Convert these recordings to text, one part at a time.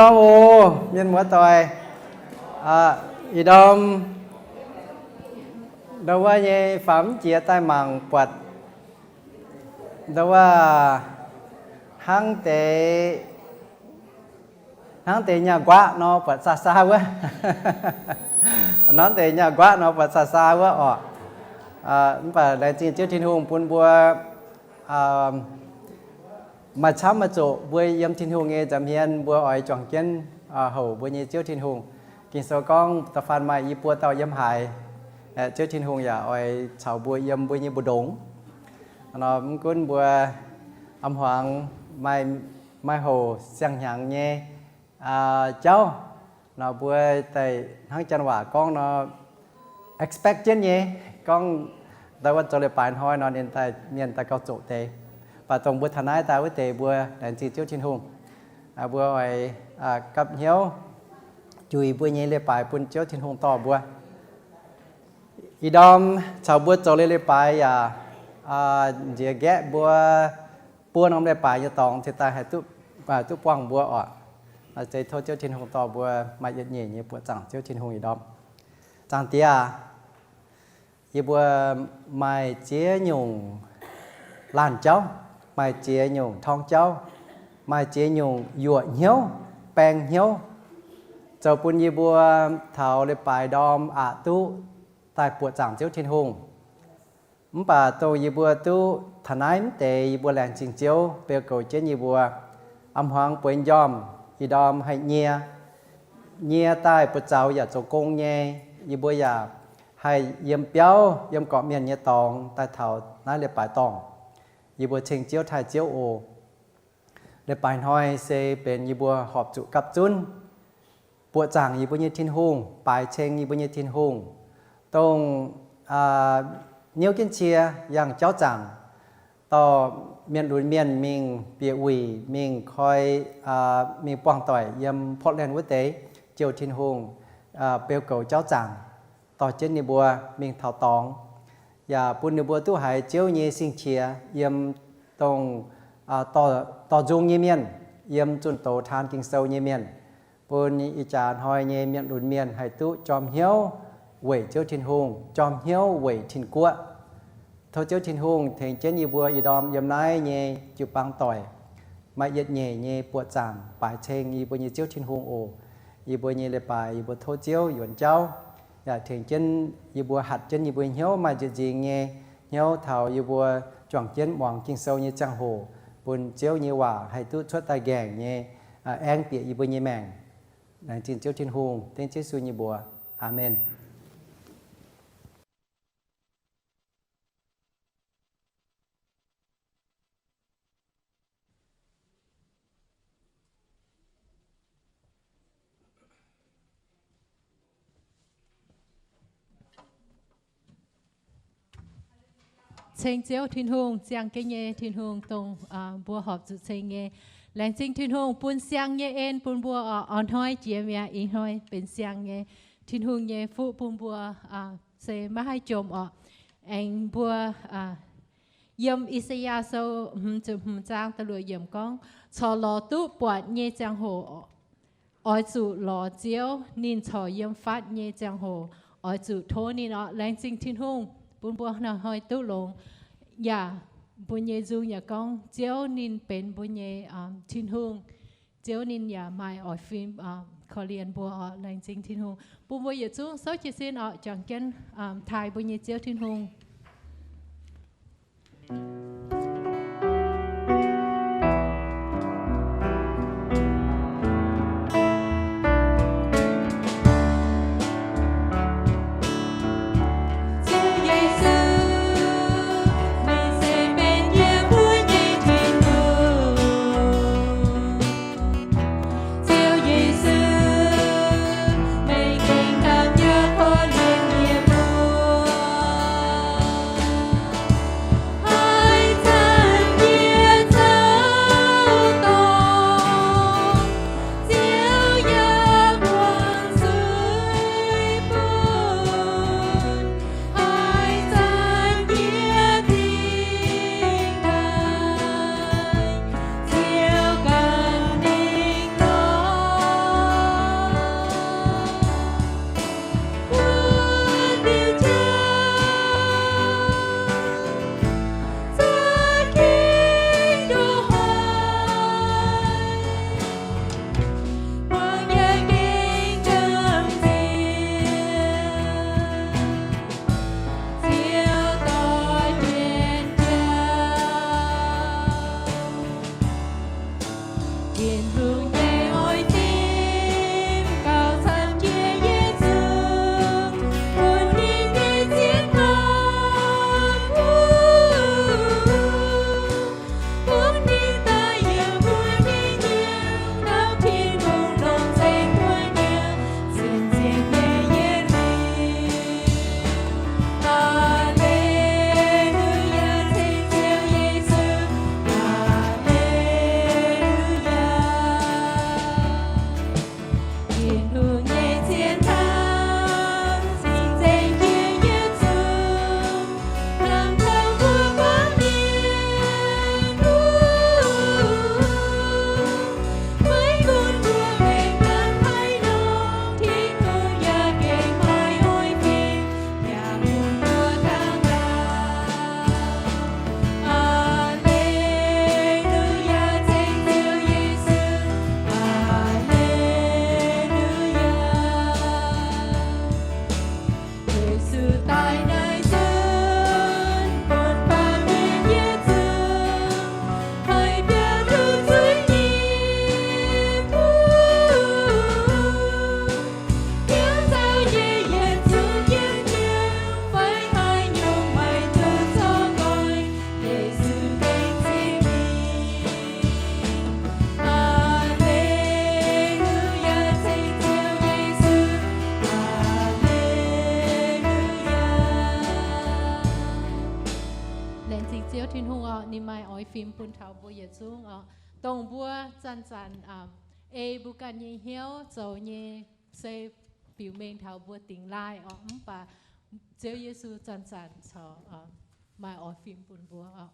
Ndorm oc, mienh muoz doic. Ih ndorm ndau wuov nyei faam jiex daaih mangc buatc ndau wuov hnangv deix, hnangv deix nyaah nquaqv nor buatc saa saa wuov. Hnangv deix nyaah nquaqv nor buatc saa saa wuov oc. Mv baac laengz zingh Ziouv Tin-Hungh bun mbuo maaih camv maaih zoqc mbuo yiem Tin-Hungh nyei nza'hmien mbuo oix juangc jienv houc mbuo nyei Ziouv Tin-Hungh. Ging-Sou gorngv da'faanh maaih i buo dauh yiem haaix, Ziouv Tin-Hungh yaac oix caux mbuo yiem mbuo nyei mbu'ndongx. Nor mv gunv mbuo a'hmuangx maaih, maaih houc siang-hnyangx nyei jauv, nor mbuo daaih hnangv janx waac gorngv nor, expect jienv nyei, gorngv ndau wuov zoux leiz-baaix hnoi nor ninh daaih, mienh daaih gauh zoqc deix. Mv baac dongh mbuo taux naaiv daaih wuov deix mbuo laengz zingh Ziouv Tin-Hungh. Mbuo oix gapv hnyouv juix mbuo nyei leiz-baaix bun Ziouv Tin-Hungh dorh mbuo. Ih ndorm caux mbuo zoux leiz-, leiz-baaix yaac nziex nqaeqv mbuo buo norm leiz-baaix nyei dorngx cingx daaih haih duqv, duqv buangh mbuo oc. Naaiv se tov Ziouv Tin-Hungh dorh mbuo maaih yietc nyeic nyei buoqc zaangc Ziouv Tin-Hungh ih ndorm. Zaangc Diex aac, yie mbuo maaih ziex nyungc laanh jauv, maaih ziex nyungc torngv jauv, maaih ziex nyungc yuoqc hnyouv, baeng hnyouv, zoux bun yie mbuo taux leiz-baaix ndorm aqc duqv daaih buoqc zaangc Ziouv Tin-Hungh. Mv baac dongh yie mbuo duqv taux naaiv mv deix, yie mbuo laengz zingh Ziouv beu goux jienv yie mbuo. A'hmuangx bueix njormh, ih ndorm haih nyie, nyie daaih buoz-zaux yaac zoux gong nyei, yie mbuo yaac haih yiem biauv, yiem gorqv-mienh nyei dorngx daaih taux naaiv leiz-baaix dorngh. Yie mbuo ceng Ziouv taaih Ziouv oc. Leiz-baaix hnoi se benx yie mbuo horpc zuqc gapv zunv buoqc zaangc yie mbuo nyei Tin-Hungh, baaix ceng yie mbuo nyei Tin-Hungh, dongh niouv jienv cie yangh jauv zaangc, dorh mienh lunx mienh mingh bieqc wuic, mingh koi, mingh buangh doic yiem Portland wuov deix, jouh Tin-Hungh beu goux jauv zaangc, dorh jienv ninh mbuo mingh taux dorngx, yaac bun ninh mbuo duqv haiz Ziouv nyei sing-qiex yiem dongh dorh nzung nyei mienh, yiem zunh doz taan Ging-Sou nyei mienh, bun ih jaax hnoi nyei mienh lunx mienh haih duqv jorm hnyouv weic Ziouv Tin-Hungh, jorm hnyouv weic Tin-Guoqv. Tov Ziouv Tin-Hungh tengx jienv yie mbuo ih ndorm yiem naaiv nyei jiu-baang doic maaih yietc nyeic nyei buoqc zaangc baaix ceng yie mbuo nyei Ziouv Tin-Hungh oc. Yie mbuo nyei leiz-baaix yie mbuo tov Ziouv yuonx jauv, yaac tengx jienv yie mbuo hatc jienv yie mbuo hnyouv maaih nzieqc nzingx nyei hnyouv taux yie mbuo juangc jienv muangx Ging-Sou nyei ziangh hoc, bun Ziouv nyei waac haih duqv cuotv daaih nqaengc nyei aengv bieqc yie mbuo nyei maengc. Laengz zingh Ziouv Tin-Hungh, dengv Yesu nyei mbuox. Aamen. Ceng Ziouv Tin-Hungh, ziangh ga'nyei Tin-Hungh, dongh mbuo horpc zuqc ceng nyei. Laengz zingh Tin-Hungh bun siang nyei en bun mbuo oc. A'hnoi jiex mi'aqv, ih hnoi benx siang nyei. Tin-Hungh nyei fuqv bun mbuo se maiv haih jomc oc. Aengx mbuo yiem I^saa^yaa Sou hmz ziepc hmz zaang da'luoqc yiemc gorngv, corc lorz duqv buatc nyei ziangh hoc oix zuqc lorz Ziouv. Ninh corc yiem fatv nyei ziangh hoc oix zuqc tov ninh oc. Laengz zingh Tin-Hungh bun mbuo hnoi-hnoi duqv longx. Yaac mbuo nyei nzung yaac gorngv Ziouv ninh benx mbuo nyei Tin-Hungh. Ziouv ninh yaac maaih oix fim korv-lienh mbuo oc. Laengz zingh Tin-Hungh. Bun mbuo yietc zungv souv jiez sin oc, juangc jienv taaih mbuo nyei Ziouv Tin-Hungh. taux mbuo yietc zungv oc. Dongh mbuo zanc-zanc ei mbuo ganh nyei hnyouv zoux nyei se biux mengh taux mbuo dingx laaih oc. Mv baac Ziouv Yesu zanc-zanc corc maaih oix fim bun mbuo oc.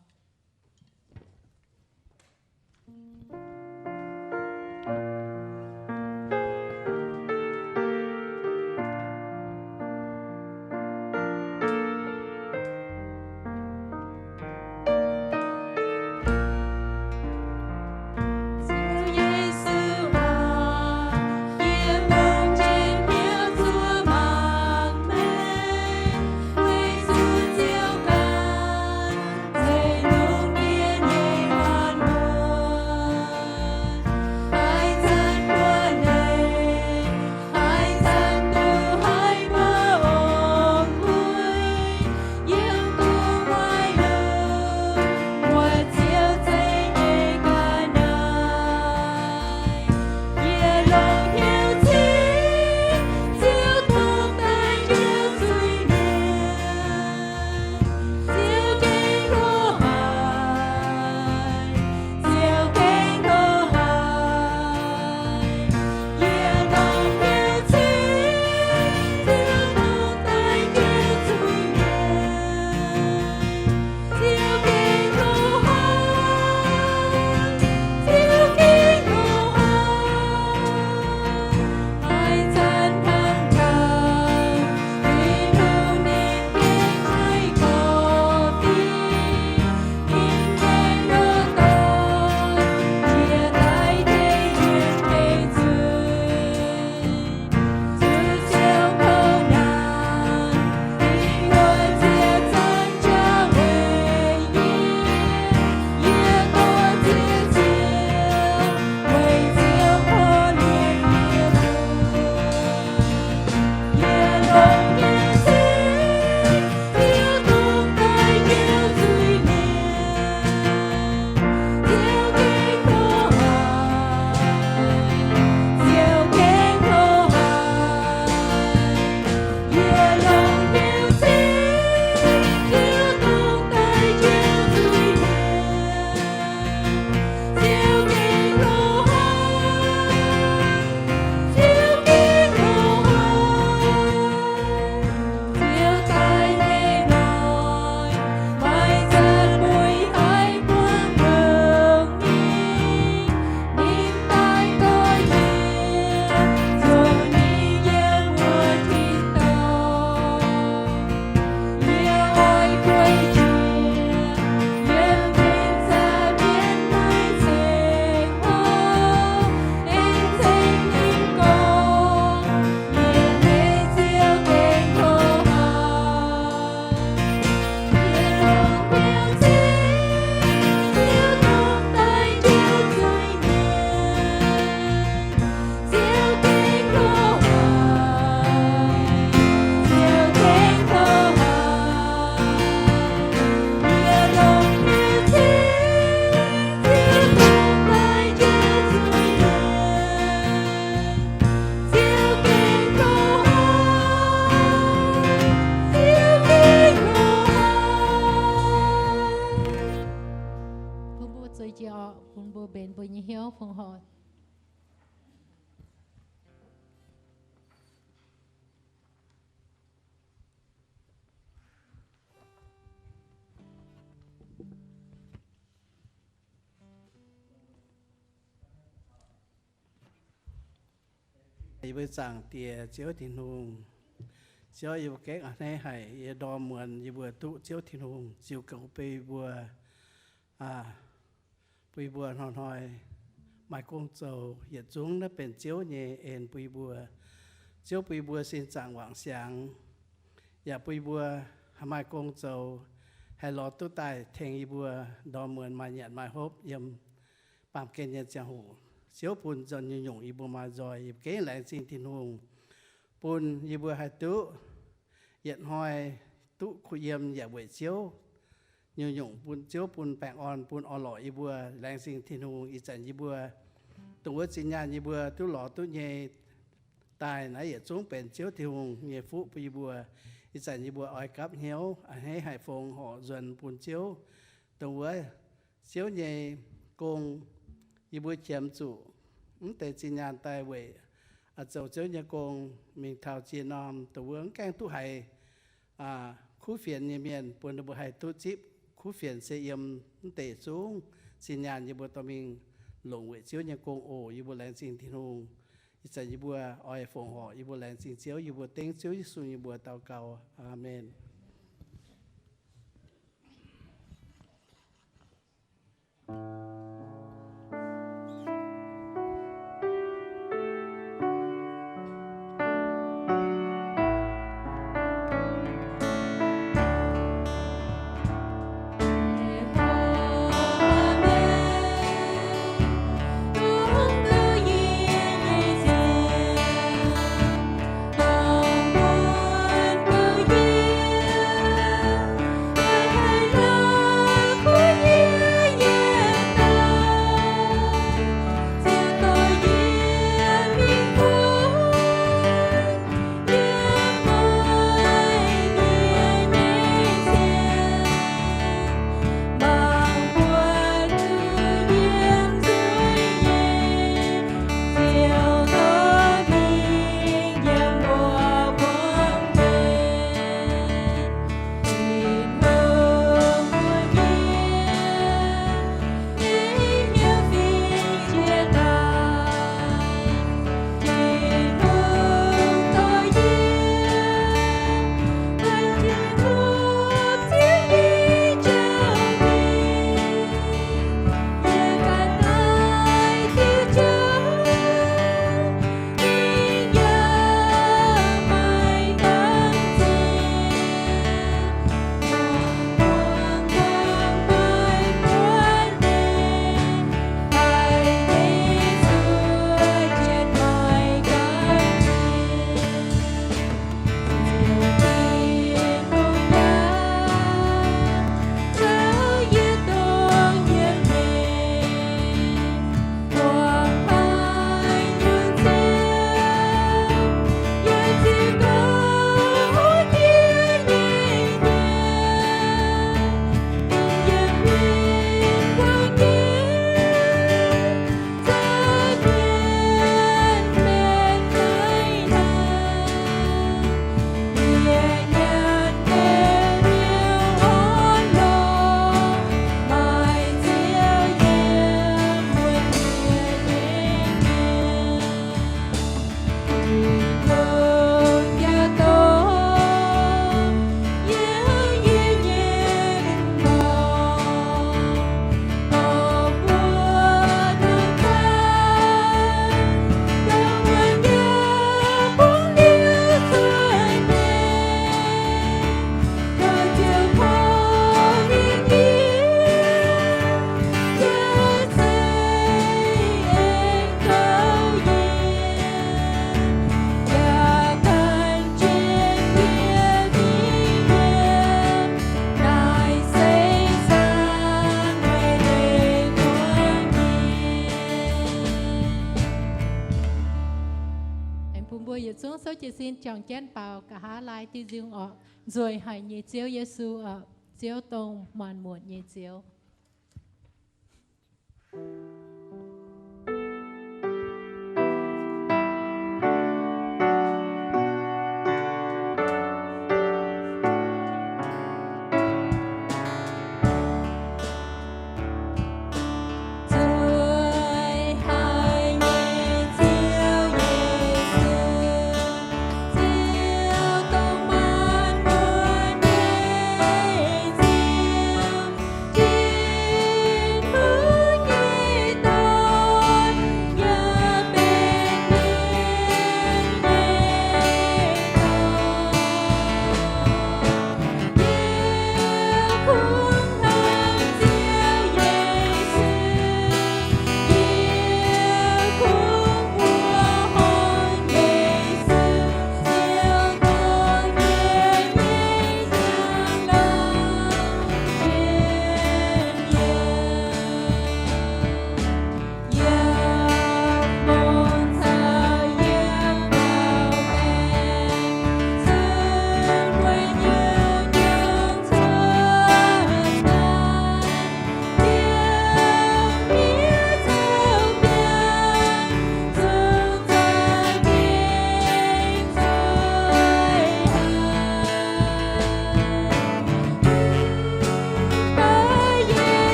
Bun mbuo zoux jiex oc, bun mbuo mbenc mbuo nyei hnyouv fongc horc. Yie mbuo Zaangc Diex Ziouv Tin-Hungh, Ziouv, yie mbuo gengh a'hneiv haic yie ndorm muonz yie mbuo duqv Ziouv Tin-Hungh ziux goux bun yie mbuo, bun yie mbuo hnoi-hnoi maaih gong zoux. Yietc zungv naaiv benx Ziouv nyei en bun yie mbuo. Ziouv bun yie mbuo sin zaangc wangc siangx, yaac bun yie mbuo haih maaih gong zoux, haih lorz duqv daaih tengx yie mbuo ndorm muonz maaih nyanc maaih hopv yiem baamh gen nyei ziangh hoc. Ziouv bun nzunc nyungc-nyungc yie mbuo maaih nzoih, yie mbuo gengh laengz zingh Tin-Hungh bun yie mbuo haih duqv yietc hnoi duqv kuh yiem yaac weic Ziouv. Nyungc-nyungc bun Ziouv bun baengh orn bun orn-lorqc yie mbuo. Laengz zingh Tin-Hungh ih zanc yie mbuo dongh wuov zinh nyaanh yie mbuo duqv lorz duqv nyei daaih naaiv yietc zungv benx Ziouv Tin-Hungh nyei fuqv bun yie mbuo. Ih zanc yie mbuo oix gapv hnyouv a'hneiv haic fongc horc nzuonx bun Ziouv, dongh wuov Ziouv nyei gong, yie mbuo qiemx zuqc mv deix zinh nyaanh daaih weic zoux Ziouv nyei gong mingh taux ziex norm dongh wuov mv gaengh duqv haiz kuv fienx nyei mienh, bun ninh mbuo haih duqv zipv kuv fienx se yiem mv deix zungv zinh nyaanh yie mbuo dorh mingh longc weic Ziouv nyei gong oc. Yie mbuo laengz zingh Tin-Hungh. Ih zanc yie mbuo oix fongc horc, yie mbuo laengz zingh Ziouv, yie mbuo dengv Ziouv Yesu nyei mbuox daux gaux. Aamen. Aengx bun mbuo yietc zungv souv jiez sin juangc jienv baaux nqa'haav laai diuh nzung orqc. Nzueic haic nyei Ziouv Yesu orqc, Ziouv dongh maanc muotc nyei Ziouv.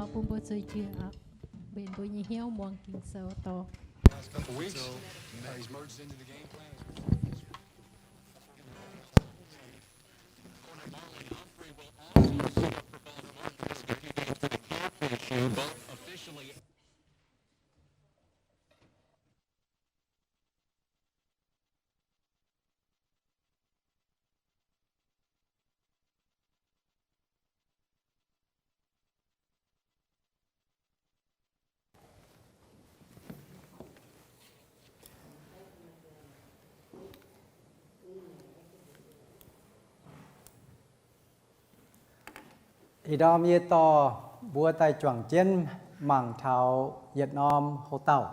Bun mbuo zueiz jiex aqv. Mbenc mbuo nyei hnyouv muangx Ging-Sou dorh. Ih ndorm yie dorh mbuo daaih juangc jienv mangc taux yietc norm houx-dauh.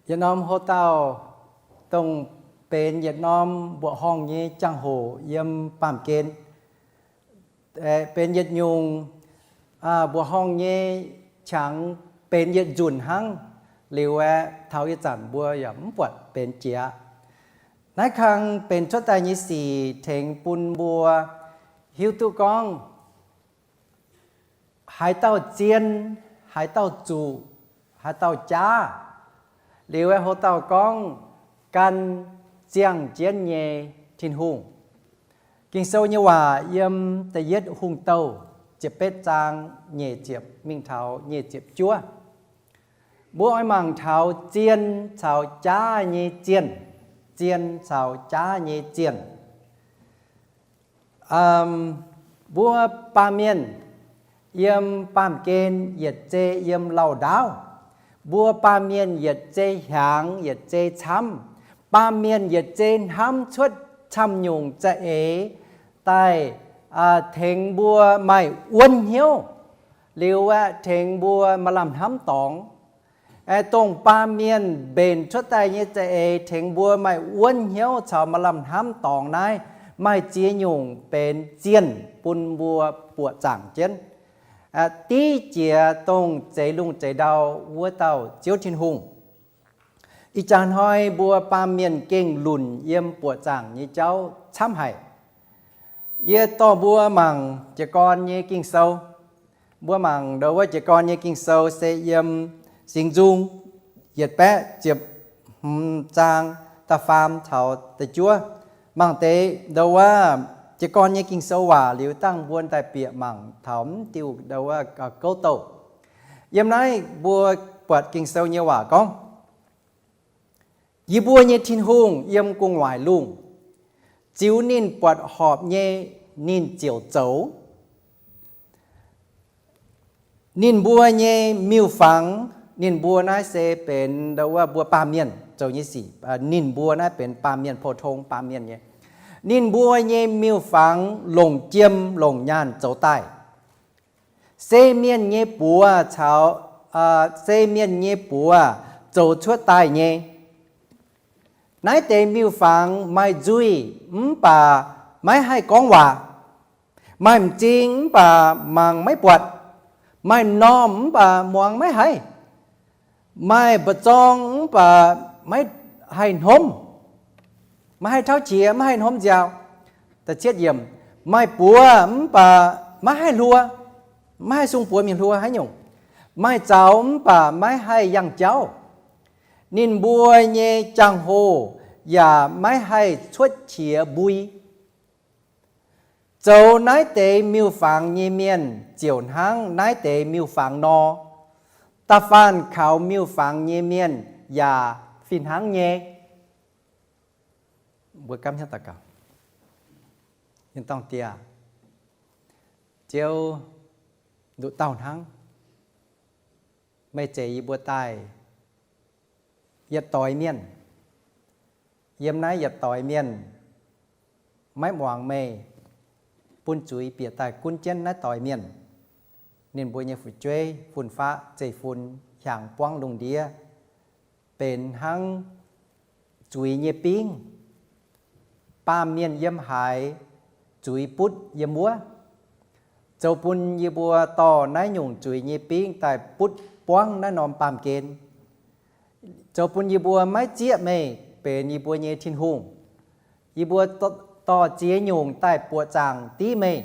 Yietc norm houx-dauh dongh benx yietc norm mbuoqc horngh nyei jangx-hoc yiem baamh gen. Benx yietc nyungc mbuoqc horngh nyei qangx benx yietc nzunc hnangv. Liuz aeqv, taux ih zanc mbuo yaac mv buatc benx jiex. Naaiv kang benx cuotv daaih nyei sic tengx bun mbuo hiuv duqv gorngv haaix dauh zien, haaix dauh zuqc, haaix dauh jaav. Liuz aeqv, houx-dauh gorngv gan ziangh jienv nyei Tin-Hungh. Ging-Sou nyei waac yiem da'yietv Hungh Douh ziepc betv zaang nyic ziepc mingh taux nyic ziepc juov. Mbuo oix mangc taux zien caux jaav nyei zienh. Zien caux jaav nyei zienh. Mbuo baamh mienh yiem baamh gen yietc zei yiem lauh ndaauv. Mbuo baamh mienh yietc zei hiaangx, yietc zei camv. Baamh mienh yietc zei hnamv cuotv camv-nyungc za'eix daaih tengx mbuo maaih wuonv hnyouv, liuz aeqv, tengx mbuo maaih lamh hnamv dorngx. Aeqv, dongh baamh mienh mbenc cuotv daaih nyei za'eix tengx mbuo maaih wuonv hnyouv caux maaih lamh hnamv dorngx naaiv, maaih ziex nyungc benx zienh bun mbuo buoqc zaangc jienv. Div jiex dongh zeix lungh zeix ndau wuov dauh Ziouv Tin-Hungh. Ih jaax hnoi mbuo baamh mienh gengh lunc yiem buoqc zaangc nyei jauv camv haic. Yie dorh mbuo mangc jiez gorn nyei Ging-Sou. Mbuo mangc ndau wuov jiez gorn nyei Ging-Sou se yiem Singx Nzung yietc baeqv ziepc hmz zaang da'faam taux da'juov. Mangc deix ndau wuov jiez gorn nyei Ging-Sou waac liuz dangh mbuo daaih bieqc mangc taux mv diuh ndau wuov gouv douh. Yiem naaiv mbuo buatc Ging-Sou nyei waac gorngv, yie mbuo nyei Tin-Hungh yiem gu'nguaaic lungh, ziux ninh buatc horpc nyei ninh ziouc zoux. Ninh mbuo nyei miuc-fangx, ninh mbuo naaiv se benx ndau wuov mbuo baamh mienh zoux nyei sic. Ninh mbuo naaiv benx baamh mienh, pou-tong baamh mienh nyei. Ninh mbuo nyei miuc-fangx longc jiem longc nyaanh zoux daaih. Se mienh nyei buoz caux, se mienh nyei buoz zoux cuotv daaih nyei. Naaiv deix miuc-fangx maaih nzuih mv baac maiv haih gorngv waac, maaih m'zing mv baac mangc maiv buatc, maaih m'normh mv baac muangx maiv haiz, maaih mba'zorng mv baac maiv haih hnomv, maiv haih tauv qiex, maiv haih hnomv nziaaux. Maaih buoz mv baac maiv haih hluo, maiv haih sung buoz mingh hluo haaix nyungc. Maaih zaux mv baac maiv haih yangh jauv. Ninh mbuo nyei jangx-hoh yaac maiv haih cuotv qiex mbui. Zoux naaiv deix miuc-fangx nyei mienh ziouc hnangv naaiv deix miuc-fangx nor. Da'faanh kaux miuc-fangx nyei mienh yaac fih hnangv nyei. Mbuo gapv hnyouv daux gaux. Mienh Dorn-Diex, Ziouv, nduqc dauh hnangv, meih zeix yie mbuo daaih yietc doix mienh. Yiem naaiv yietc doix mienh maiv muangx meih, bun zuiz bieqc daaih gunv jienv naaiv doix mienh. Ninh mbuo nyei fu'jueiv, fun-faqv, zeiv-fun, hiaangx buangv lungh ndiev, benx hnangv zuiz nyei bingv. Baamh mienh yiem haaix, zuiz butv yiem wuov. Zoux bun yie mbuo dorh naaiv nyungc zuiz nyei bingv daaih butv buangv naaiv norm baamh gen. Zoux bun yie mbuo maiv zieqv meih benx yie mbuo nyei Tin-Hungh. Yie mbuo dorh ziex nyungc daaih buoqc zaangc div meih.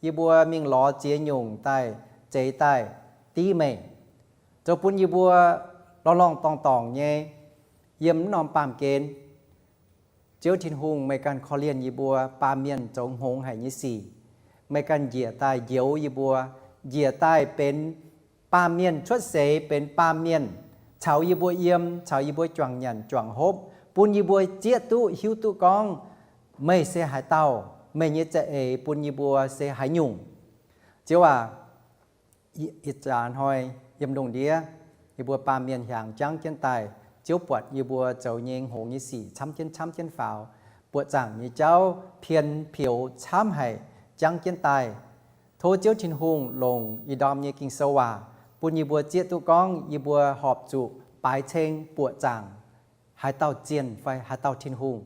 Yie mbuo mingh lorz ziex nyungc daaih zeix daaih div meih, zoux bun yie mbuo lorngh lorngh dorngh dorngc nyei yiem mv norm baamh gen. Ziouv Tin-Hungh, meih ganh korv-lienh yie mbuo baamh mienh zoux hngongx haic nyei sic. Meih ganh njiec daaih njoux yie mbuo, njiec daaih benx baamh mienh cuotv seix, benx baamh mienh caux yie mbuo yiem, caux yie mbuo juangc nyanc juangc hopv, bun yie mbuo zieqv duqv hiuv duqv gorngv meih se haaix dauh, meih nyei za'eix bun yie mbuo se haaix nyungc. Ziouv aac, ih jaax hnoi yiem lungh ndiev, yie mbuo baamh mienh hiaangx jangv jienv daaih, Ziouv buatc yie mbuo zoux nyei hngongx nyei sic camv jienv camv jienv faaux, buoqc zaangc nyei jauv pien peux camv haic jangv jienv daaih. Tov Ziouv Tin-Hungh longc ih ndorm nyei Ging-Sou waac bun yie mbuo zieqv duqv gorngv yie mbuo horpc zuqc baaix ceng buoqc zaangc haaix dauh zienh fai haaix dauh Tin-Hungh.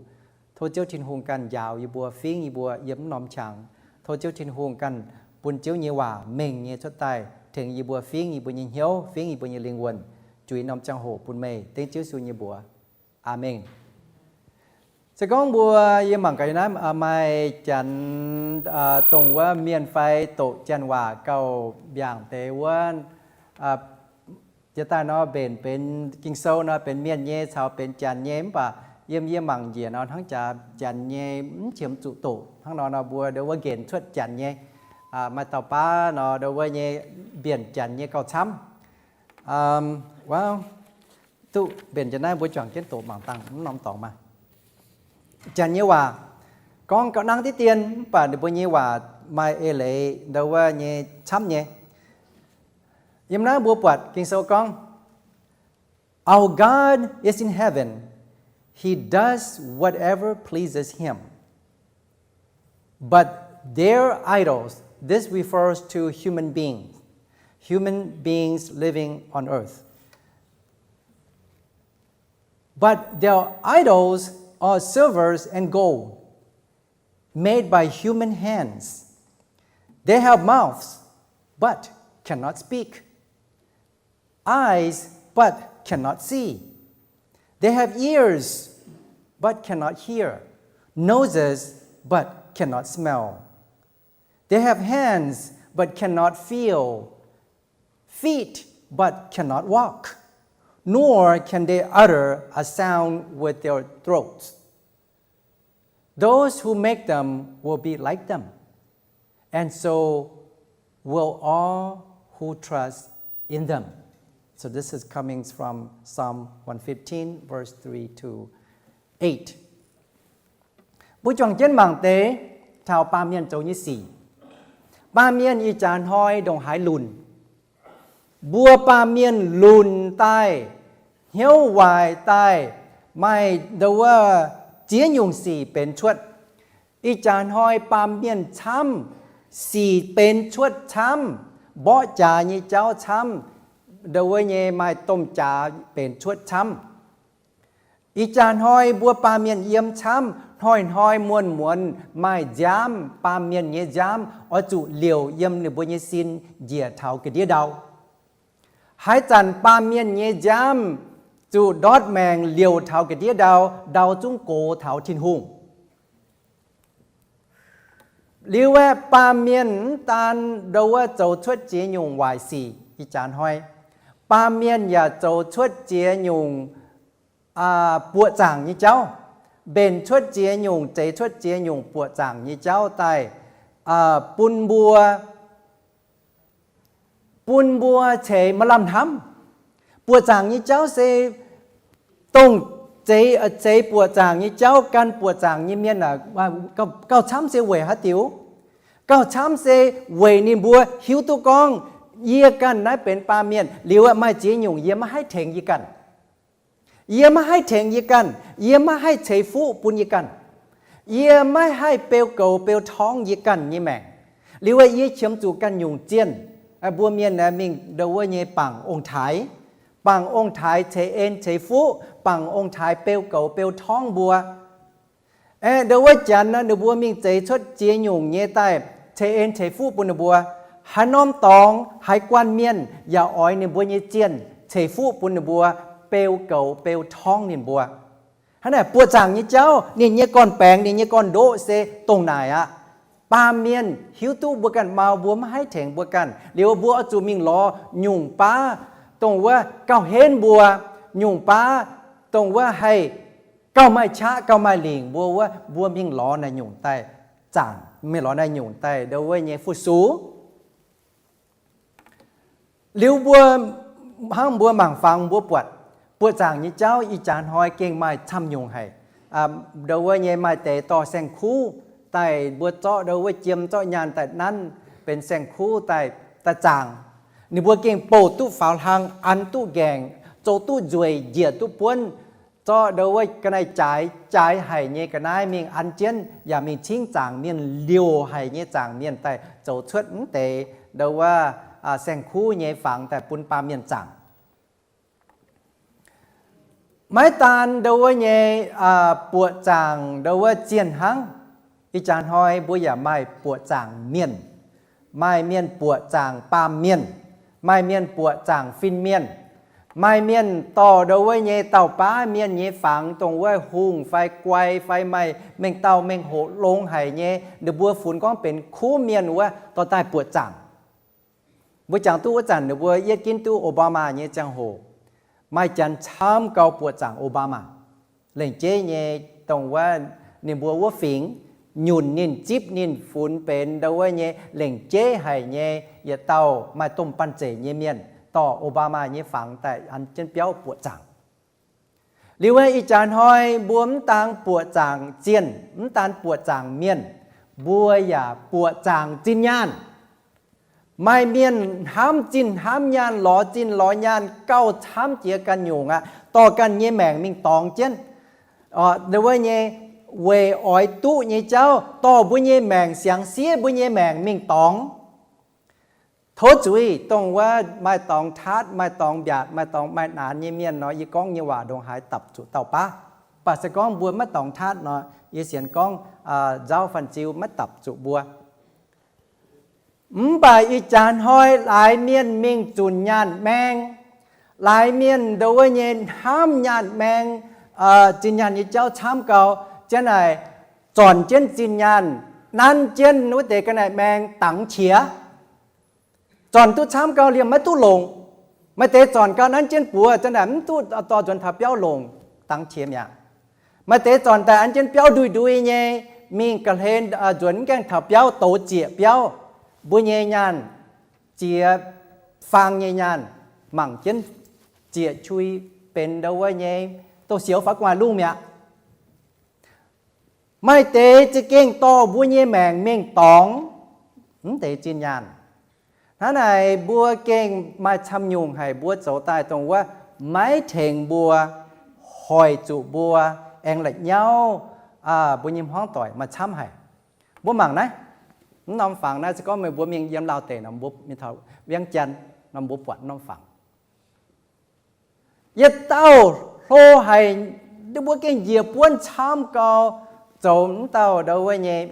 Tov Ziouv Tin-Hungh ganh njaaux yie mbuo, fingv yie mbuo yiem mv norm qangx. Tov Ziouv Tin-Hungh ganh bun Ziouv nyei waac mengh nyei cuotv daaih tengx yie mbuo fingv yie mbuo nyei hnyouv, fingv yie mbuo nyei lingh wuonh. Juix norm ziangh hoc bun meih dengv Ziouv Yesu nyei mbuox. Aamen. Se gorngv mbuo, yie mangc gaax naaiv maaih janx dongh wuov mienh fai doqc janx waac gauh mbiaangc deix wuov, jiex daaih nor mbenc benx Ging-Sou nor benx mienh nyei caux benx janx nyei, mv baac yiem yie mangc njiec nor hnangv jaax janx nyei mv qiemx zuqc doqc. Hnangv nor nor mbuo ndo wuov nqenc cuotv janx nyei, maaih dauh baav nor ndo wuov nyei mbienc janx nyei gauh camv. Duqv mbenc janx naaiv mbuo juangc jienv doqc mangc dangh mv norm dorngx maah. Janx nyei waac gorngv gauh nangv diqv dien, mv baac ninh mbuo nyei waac maaih eix leiz ndo wuov nyei camv nyei. Yiem naaiv mbuo buatc Ging-Sou gorngv, Our God is in heaven. He does whatever pleases him. But their idols, this refers to human beings, human beings living on earth. But their idols are silvers and gold, made by human hands. They have mouths, but cannot speak, eyes, but cannot see. They have ears, but cannot hear, noses, but cannot smell. They have hands, but cannot feel, feet, but cannot walk, nor can they utter a sound with their throats. Those who make them will be like them, and so will all who trust in them. So this is coming from Psalm one fifteen, verse three to eight. Mbuo juangc jienv mangc deix taux baamh mienh zoux nyei sic. Baamh mienh ih jaax hnoi ndongc haaix lunc? Mbuo baamh mienh lunc daaih, hnyouv waaic daaih, maaih ndo wuov ziex nyungc sic benx cuotv. Ih jaax hnoi baamh mienh camv, sic benx cuotv camv, mborqv jaax nyei jauv camv, ndo wuov nyei maaih domh jaax benx cuotv camv. Ih jaax hnoi mbuo baamh mienh yiem camv, hnoi-hnoi muonz-muonz maaih nziaamv, baamh mienh nyei nziaamv oix zuqc liouc yiem ninh mbuo nyei sin njiec taux ga'ndiev ndau. Haaix zanc baamh mienh nyei nziaamv zuqc ndortv maengc liouc taux ga'ndiev ndau, ndau zungv gox taux Tin-Hungh. Liuz aeqv, baamh mienh mv daan ndo wuov zoux cuotv ziex nyungc waaic sic ih jaax hnoi, baamh mienh yaac zoux cuotv ziex nyungc buoqc zaangc nyei jauv, mbenc cuotv ziex nyungc, zeix cuotv ziex nyungc buoqc zaangc nyei jauv daaih bun mbuo, bun mbuo ceix maaih lamh hnamv. Buoqc zaangc nyei jauv se dongh zeix, zeix buoqc zaangc nyei jauv, gan buoqc zaangc nyei mienh aac, gauh camv se weic haaix diuc? Gauh camv se weic ninh mbuo hiuv duqv gorngv, yie ganh naaiv benx baamh mienh liuz aeqv, maaih ziex nyungc yie maiv haih tengx yie ganh. Yie maiv haih tengx yie ganh. Yie maiv haih ceix fuqv bun yie ganh. Yie maiv haih beu goux beu torngv yie ganh nyei maengc. Liuz aeqv, yie qiemx zuqc ganh nyungc zienh. Mbuo mienh aeqv, mingh ndo wuov nyei bangc ong-taaix, bangc ong-taaix ceix en ceix fuqv, bangc ong-taaix beu goux beu torngv mbuo. Aeqv, ndo wuov janx ninh mbuo mingh zeix cuotv ziex nyungc nyei daaih ceix en ceix fuqv bun ninh mbuo. Haaix norm dorngx, haaix guanh mienh yaac oix ninh mbuo nyei zienh ceix fuqv bun ninh mbuo, beu goux beu torngv ninh mbuo. Hnangv naaic, buoqc zaangc nyei jauv, ninh nyei gorn-baengx, ninh nyei gorn-ndoqv se dongh naaic aqv. Baamh mienh hiuv duqv mbuo ganh mau, mbuo maiv haih tengx mbuo ganh. Liuz mbuo oix zuqc mingh lorz nyungc baav dongh wuov gauh henv mbuo, nyungc baav dongh wuov haih gauh maaih qaqv gauh maaih lingc mbuo wuov, mbuo mingh lorz naaiv nyungc daaih zaangc, mingh lorz naaiv nyungc daaih ndo wuov nyei fu-sux. Liuz mbuo hnangv mbuo mangc fangx mbuo buatc, buoqc zaangc nyei jauv ih jaax hnoi gengh maaih camv nyungc haic. Ndo wuov nyei maaih deix dorh saeng-kuv daaih, mbuo zorqv ndo wuov jiem zorqv nyaanh daaih nanv benx saeng-kuv daaih, daaih zaangc. Ninh mbuo gengh bouh duqv faaux hlang, an duqv nqaengc, zoux duqv nzueic, njiec duqv buonv, zorqv ndo wuov ga'naaiv-jaaix, jaaix haic nyei ga'naaiv mingh an jienv, yaac mingh cingv zaangc mienh, liouc haic nyei zaangc mienh daaih zoux cuotv mv deix ndo wuov saeng-kuv nyei fangx daaih bun baamh mienh zaangc. Maiv daan ndo wuov nyei buoqc zaangc ndo wuov zienh hnangv. Ih jaax hnoi mbuo yaac maaih buoqc zaangc mienh. Maaih mienh buoqc zaangc baamh mienh. Maaih mienh buoqc zaangc fin-mienh. Maaih mienh dorh ndo wuov nyei dauh baav mienh nyei fangx, dongh wuov hungh fai guai fai maaih mengh dauh mengh hoc longx haic nyei, ninh mbuo funx gorngv benx kuv mienh wuov, dorh daaih buoqc zaangc. Mbuo jangx duqv wuov zanc ninh mbuo yietv ginv duqv Obama nyei ziangh hoc, maaih janx camv gau buoqc zaangc Obama. Lengc jeiv nyei, dongh wuov ninh mbuo wuov fingx nyunc ninh, zipv ninh, funx benx ndo wuov nyei lengc jeiv haic nyei yietc dauh maaih domh banh zeic nyei mienh dorh Obama nyei fangx daaih an jienv biauv buoqc zaangc. Liuz wuov ih jaax hnoi mbuo mv daan buoqc zaangc zienh, mv daan buoqc zaangc mienh, mbuo yaac buoqc zaangc zinh nyaanh. Maaih mienh hnamv zinh hnamv nyaanh, lorz zinh lorz nyaanh gauh camv jiex ganh nyungc aqv, dorh ganh nyei maengc mingh dorngx jienv. Ndo wuov nyei weic oix duqv nyei jauv dorh mbuo nyei maengc, siangx siev mbuo nyei maengc mingh dorngx. Tov zuiz, dongh wuov maaih dorngx taatv, maaih dorngx mbiaatc, maaih dorngx maaih naanx nyei mienh nor, yie gorngv nyei waac ndongc haaix dapc zuqc dauh baav. Mv baac se gorngv mbuo maiv dorngx taatv nor, yie sienx gorngv nzauv fanh ziu maiv dapc zuqc mbuo. Mv baac ih jaax hnoi laaix mienh mingh zunc nyaanh maeng, laaix mienh ndo wuov nyei hnamv nyaanh maeng, zinh nyaanh nyei jauv camv gau, jienv naaic zornc jienv zinh nyaanh, nanv jienv wuov deix ga'naaiv maeng dangx qiex. Zornc duqv camv gau liemh maiv duqv longc. Maaih deix zornc gau nanv jienv buoz, ziang naaic mv duqv dorh nzuonx taux biauv longc, dangx qiex mi'aqv. Maaih deix zornc daaih an jienv biauv ndui-ndui nyei, mingh ga'hlen nzuonx mv gaengh taux biauv douz zieqc biauv. Mbuo nyei nyaanh, ziex faang nyei nyaanh, mangc jienv zieqc qui benx ndo wuov nyei, douz-sioux faaux gu'nguaaic lungh mi'aqv. Maaih deix za'gengh dorh mbuo nyei maengc mingh dorngx mv deix zinh nyaanh. Hnangv naaic mbuo gengh maaih camv nyungc haic mbuo zoux daaih dongh wuov maiv tengx mbuo, hoic zuqc mbuo aengx la'nyauv mbuo nyei hmuangv doic maaih camv haic. Mbuo mangc naaiv, mv norm fangx naaiv se gorngv meih mbuo mingh yiem Laauh deic nor, mbuo mingh taux Viengv Jaan nor, mbuo buatc norm fangx yietc dauh hlo haic, mbuo gengh njiec buonv camv gau, zoux mv dauh ndo wuov nyei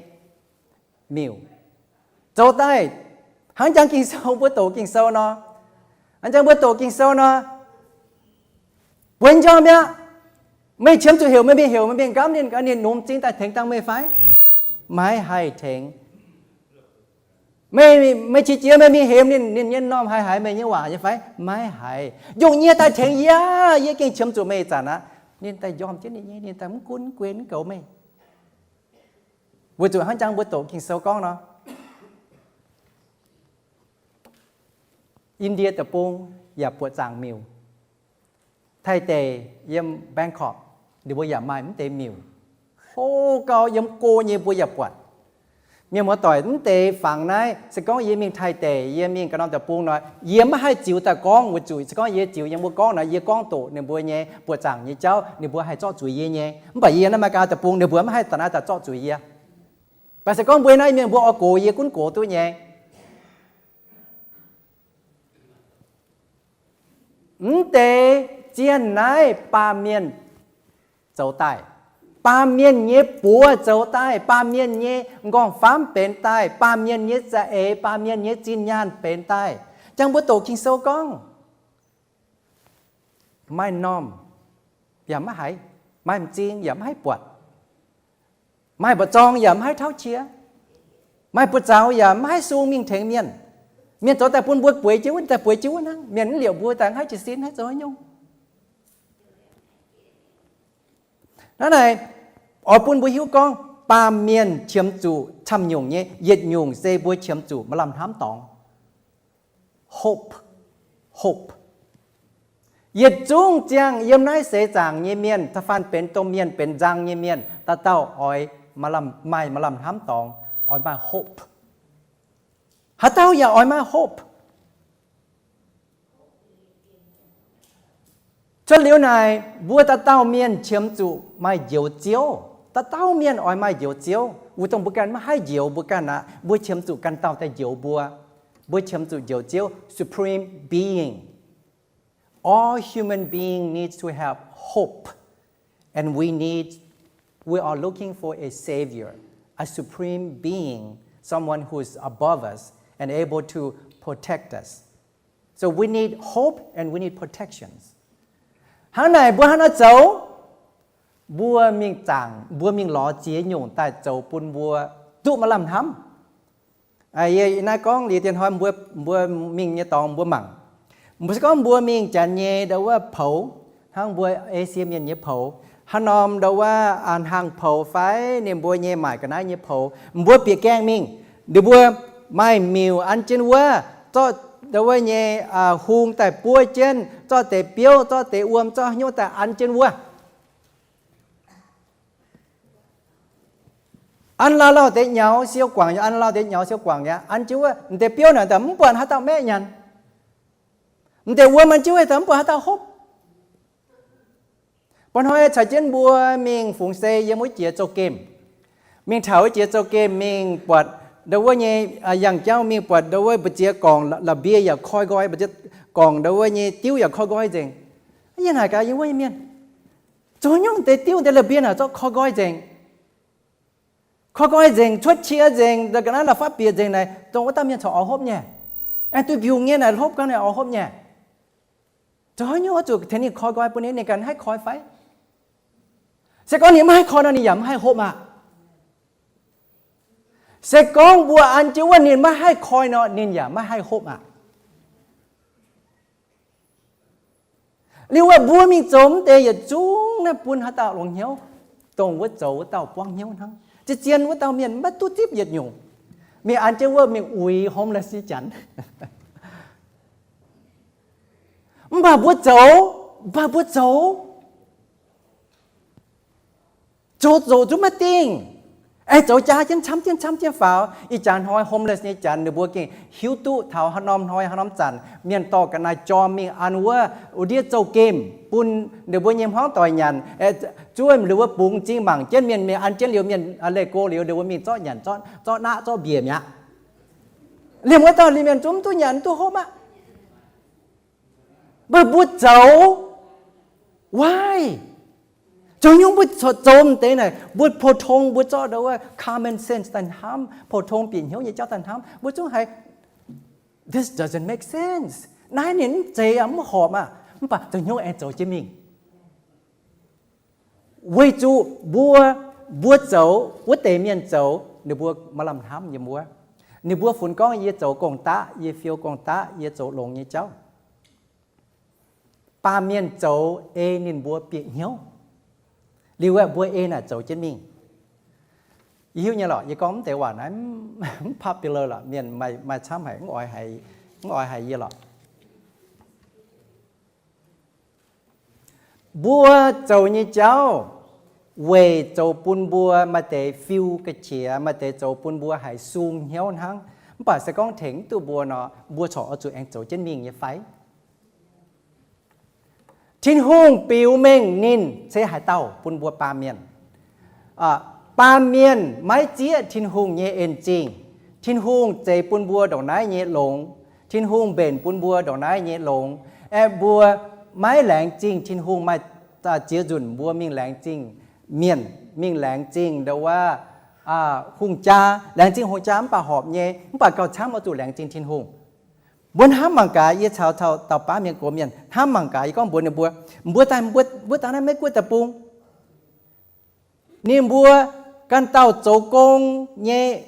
miuc. Zoux daaih hnangv jangx Ging-Sou, mbuo doqc Ging-Sou nor, hnangv jangx mbuo doqc Ging-Sou nor, bueix njormh mi'aqv. Meih qiemx zuqc heuc meih mingh, heuc meih mingh nqamv ninh, ninh nomx zingh daaih tengx dangh meih fai? Maiv haih tengx. Meih, meih qiex jiez meih mingh hemx ninh, ninh nyei m'normh haih haiz meih nyei waac nyei fai? Maiv haiz. Njongc nyie daaih tengx yie, yie gengh qiemx zuqc meih ih zanc aqv. Ninh daaih njormh jienv ninh nyei, ninh daaih mv gunv mv guen mv goux meih. Weic zuqc hnangv jangx mbuo doqc Ging-Sou gorngv nor, Indie Deic-Bung yaac buoqc zaangc miuc. Taiv deic yiem Bangkok, ninh mbuo yaac maaih mv deix miuc. Hlo gau, yiem go nyei mbuo yaac buatc. Mienh muoz-doic, mv deix fangx naaiv, se gorngv yie mingh Taiv deic, yie mingh ga'norm deic-bung nor, yie maiv haih ziux daaih gorngv. Weic zuqc se gorngv yie ziux yiem wuov gorngv nor, yie gorngv doqc ninh mbuo nyei buoqc zaangc nyei jauv, ninh mbuo haih zorqv zuiz yie nyei. Mv baac yie naaiv America deic-bung, ninh mbuo maiv haih daaih naaiv daaih zorqv zuiz yie. Mv baac se gorngv mbuo naaiv mienh mbuo oix gox yie gunv gox duqv nyei. Mv deix zienh naaiv baamh mienh zoux daaih, baamh mienh nyei buoz zoux daaih, baamh mienh nyei nqorngv-famv benx daaih, baamh mienh nyei za'eix, baamh mienh nyei zinh nyaanh benx daaih. Jangx mbuo doqc Ging-Sou gorngv, maaih m'normh yaac maiv haiz, maaih m'zing yaac maiv haih buatc, maaih mba'zorng yaac maiv haih tauv qiex. Maaih buoz-zaux yaac maiv haih sung mingh tengx mienh. Mienh zoux daaih bun mbuo bueix jienv wuov, daaih bueix jienv wuov hnangv. Mienh mv liouc mbuo daaih haih jiez sin, haih zoux haaix nyungc. Hnangv naaic, oix bun mbuo hiuv gorngv baamh mienh qiemx zuqc camv-nyungc nyei yietc nyungc se mbuo qiemx zuqc maaih lamh hnamv dorngx. Hope, hope. Yietc zungv ziangh yiem naaiv seix zaangc nyei mienh, da'faanh benx domh mienh, benx nzang nyei mienh, dauh dauh oix maaih lamh, maaih lamh hnamv dorngx, oix maaih hope. Haaix dauh yaac oix maaih hope. Cuotv liuz naaic, mbuo dauh dauh mienh qiemx zuqc maaih Njoux Ziouv. Dauh dauh mienh oix maaih Njoux Ziouv. Wuov dongh mbuo ganh maiv haih njoux mbuo ganh aqv, mbuo qiemx zuqc ganh dauh daaih njoux mbuo. Mbuo qiemx zuqc Njoux Ziouv, supreme being. All human being needs to have hope, and we need, we are looking for a savior, a supreme being, someone who is above us and able to protect us. So we need hope and we need protections. Hnangv naaic mbuo hnangv naaiv zoux, mbuo mingh zaangc, mbuo mingh lorz ziex nyungc daaih zoux bun mbuo duqv maaih lamh hnamv. Yie naaiv gorngv liuz dien hnoi mbuo, mbuo mingh nyei dorngx mbuo mangc. Mbuo se gorngv mbuo mingh janx nyei ndau wuov poux, hnangv mbuo Esie Mienh nyei poux, haaix norm ndau wuov hnaangx-poux fai ninh mbuo nyei maaic ga'naaiv nyei poux, mbuo bieqc gaengh mingh, ninh mbuo maaih miuc an jienv wuov, zorqv ndau wuov nyei hung daaih buov jienv, zorqv deix biouv, zorqv deix wuom, zorqv haaix nyungc daaih an jienv wuov. An lauh lauh deix nyaux siou guangc, an lauh deix nyaux siou guangc aqv, an jienv wuov, m'deix biouv naaic daaih mv buatc haaix dauh maeqv nyanc. M'deix wuom an jienv wuov daaih mv buatc haaix dauh hopv. Mba'hnoi caux jienv mbuo mingh fungx sei yiem wuov jiex zouv-gemh. Mingh taux wuov jiex zouv-gemh mingh buatc ndau wuov nyei yangh jauv, mingh buatc ndau wuov mbu'ziex gorngc la'mbie yaac koi nqoi, mbu'ziex gorngc ndau wuov nyei diuv yaac koi nqoi nzengc. Yie naaic gaax yiem wuov nyei mienh, zoux nyungc deix diuv deix la'mbie naaic zorqv koi nqoi nzengc. Koi nqoi nzengc, cuotv qiex nzengc, ga'naaiv la'fapv bieqc nzengc naaic, dongh wuov dauh mienh corc oix hopv nyei. Aengx duih mbiungc nyei naaic, hopv gau naaic oix hopv nyei. Zoux haaix nyungc oix zuqc tengx ninh koi nqoi bun ninh, ninh ganh haih koi fai? Se gorngv ninh maiv haih koi nor, ninh yaac maiv haih hopv aqv. Se gorngv mbuo an jienv wuov ninh maiv haih koi nor, ninh yaac maiv haih hopv aqv. Liuz wuov mbuo mingh zoux mv deix yietc zungv naaiv bun haaix dauh longx hnyouv? Dongh wuov zoux wuov dauh buangv hnyouv hnangv. Zien-zien wuov dauh mienh maiv duqv zipv yietc nyungc. Mingh an jienv wuov mingh uix homeless nyei janx. Mv baac mbuo zoux, mv baac mbuo zoux, zoux zoux zungv maiv dingh. Aengx zoux jaa jienv camv jienv camv jienv faaux. Ih jaax hnoi homeless nyei janx ninh mbuo gengh hiuv duqv taux haaix norm hnoi haaix norm zanc mienh dorh ga'naaiv jorm mingh an wuov, wuov ndiev zouv-gemh bun ninh mbuo nyei hmuangv doic nyanc. Zuov ninh mbuo bungx m'zing mangc jienv mienh, mienh an jienv liuz mienh leih go liuz ninh mbuo mingh zorqv nyanc, zorqv naqv zorqv mbiec mi'aqv. Liemh wuov dauh liemh mienh zungv mv duqv nyanc mv duqv hopv aqv. Mv baac mbuo zoux, why? Zoux nyungc mbuo zoux m'deix naaic, mbuo pou-tong mbuo zorqv ndau wuov common sense daaih hnamv, pou-tong bieqc hnyouv nyei jauv daaih hnamv, mbuo zungv haiz, this doesn't make sense. Naaiv ninh mv zeiz aqv, mv horpc aqv. Mv baac zoux nyungc aengx zoux jienv mingh. Weic zuqc mbuo, mbuo zoux, wuov deix mienh zoux, ninh mbuo maaih lamh hnamv yiem wuov. Ninh mbuo funx gorngv yie zoux gong-daqv, yie fiou gong-daqv, yie zoux longx nyei jauv. Baamh mienh zoux ei ninh mbuo bieqc hnyouv. Liuz aeqv, mbuo ei naaic zoux jienv mingh. Yie hiuv nyei lorqc, yie gorngv mv deix waac naaiv mv popular lorqc, mienh maaih camv haic, mv oix haiz yie lorqc. Mbuo zoux nyei jauv weic zoux bun mbuo maaih deix fiu ga'qiex, maaih deix zoux bun mbuo haiz sung hnyouv hnangv. Mv baac se gorngv tengx mv duqv mbuo nor, mbuo corc oix zuqc aengx zoux jienv mingh nyei fai? Tin-Hungh biux mengh ninh se haaix dauh bun mbuo baamh mienh? Baamh mienh maiv zieqv Tin-Hungh nyei en-zingh. Tin-Hungh zeix bun mbuo ndongc naaiv nyei longx. Tin-Hungh mbenc bun mbuo ndongc naaiv nyei longx. Aeqv, mbuo maiv laengz zingh Tin-Hungh, maaih ziex nzunc mbuo mingh laengz zingh mienh, mingh laengz zingh ndau wuov hungh jaa, laengz zingh hungh jaa mv baac horpc nyei, mv baac gauh camv oix zuqc laengz zingh Tin-Hungh. Mbuo hnamv mangc gaax, yie caux dauh baav mienh gox mienh hnamv mangc gaax, yie gorngv mbuox ninh mbuo, mbuo daaih, mbuo daaih naaiv Meiv Guoqv deic-bung, ninh mbuo ganh dauh zoux gong nyei,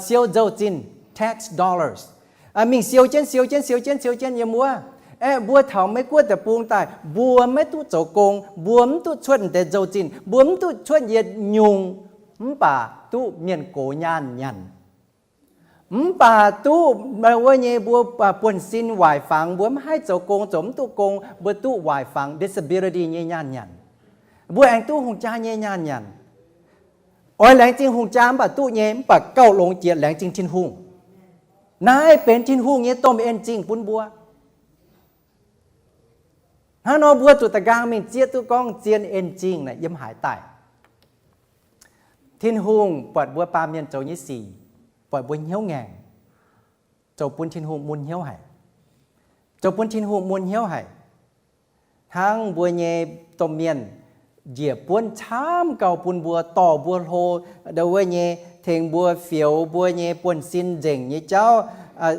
siou nzou-zinh, tax dollars, mingh siou jienv, siou jienv, siou jienv, siou jienv yiem wuov. Aeqv, mbuo taux Meiv Guoqv deic-bung daaih, mbuo maiv duqv zoux gong, mbuo mv duqv cuotv deix nzou-zinh, mbuo mv duqv cuotv yietc nyungc, mv baac duqv mienh gox nyaanh nyanc. Mv baac duqv wuov nyei mbuo buonv-sin waaic fangx, mbuo mv haih zoux gong, zoux mv duqv gong, mbuo duqv waaic fangx, disability nyei nyaanh nyanc. Mbuo aengx duqv hungh jaa nyei nyaanh nyanc. Oix laengz zingh hungh jaa mv baac duqv nyei, mv baac gauh longx jiex laengz zingh Tin-Hungh. Naaiv benx Tin-Hungh nyei domh en zingh bun mbuo. Hnangv nor mbuo zuqc da'nqaang mingh zieqv duqv gorngv zien en zingh naaic yiem haaix daaih. Tin-Hungh buatc mbuo baamh mienh zoux nyei sic, buatc mbuo hnyouv ngaengc, zoux bun Tin-Hungh mun hnyouv haic, zoux bun Tin-Hungh mun hnyouv haic. Hnangv mbuo nyei domh mienh njiec buonv camv gauh bun mbuo dorh mbuo hlo, ndau wuov nyei tengx mbuo fioux mbuo nyei buonv-sin nzengc nyei jauv,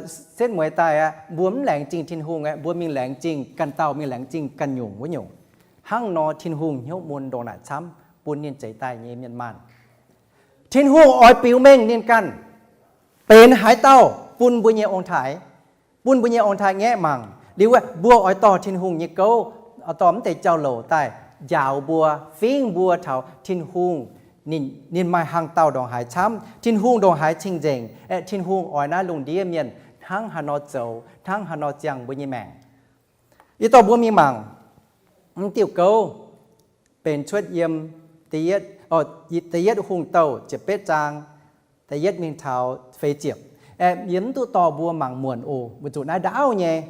setv mueiz daaih aqv, mbuo mv laengz zingh Tin-Hungh aqv, mbuo mingh laengz zingh ganh dauh, mingh laengz zingh ganh nyungc wuov nyungc. Hnangv nor Tin-Hungh hnyouv mun ndongc naaic camv bun ninh zeix daaih nyei mienh maanh. Tin-Hungh oix biux mengh ninh ganh benx haaix dauh bun mbuo nyei ong-taaix, bun mbuo nyei ong-taaix-ngaeqv mangc. Liuz wuov mbuo oix dorh Tin-Hungh nyei gouv, dorh mv deix jauv-louc daaih njaaux mbuo, fingv mbuo taux Tin-Hungh ninh maaih hlang dauh ndongc haaix camv, Tin-Hungh ndongc haaix cing-nzengc, aeqv, Tin-Hungh oix naaiv lungh ndiev mienh hnangv haaix nor zoux, hnangv haaix nor ziangh mbuo nyei maengc. Yie dorh mbuo mingh mangc mv diuh gouv benx cuotv yiem Da'yietv Hungh Douh ziepc betv zaang, da'yietv mingh taux feix ziepc. Yie mv duqv dorh mbuo mangc muonc oc, weic zuqc naaiv ndaauv nyei.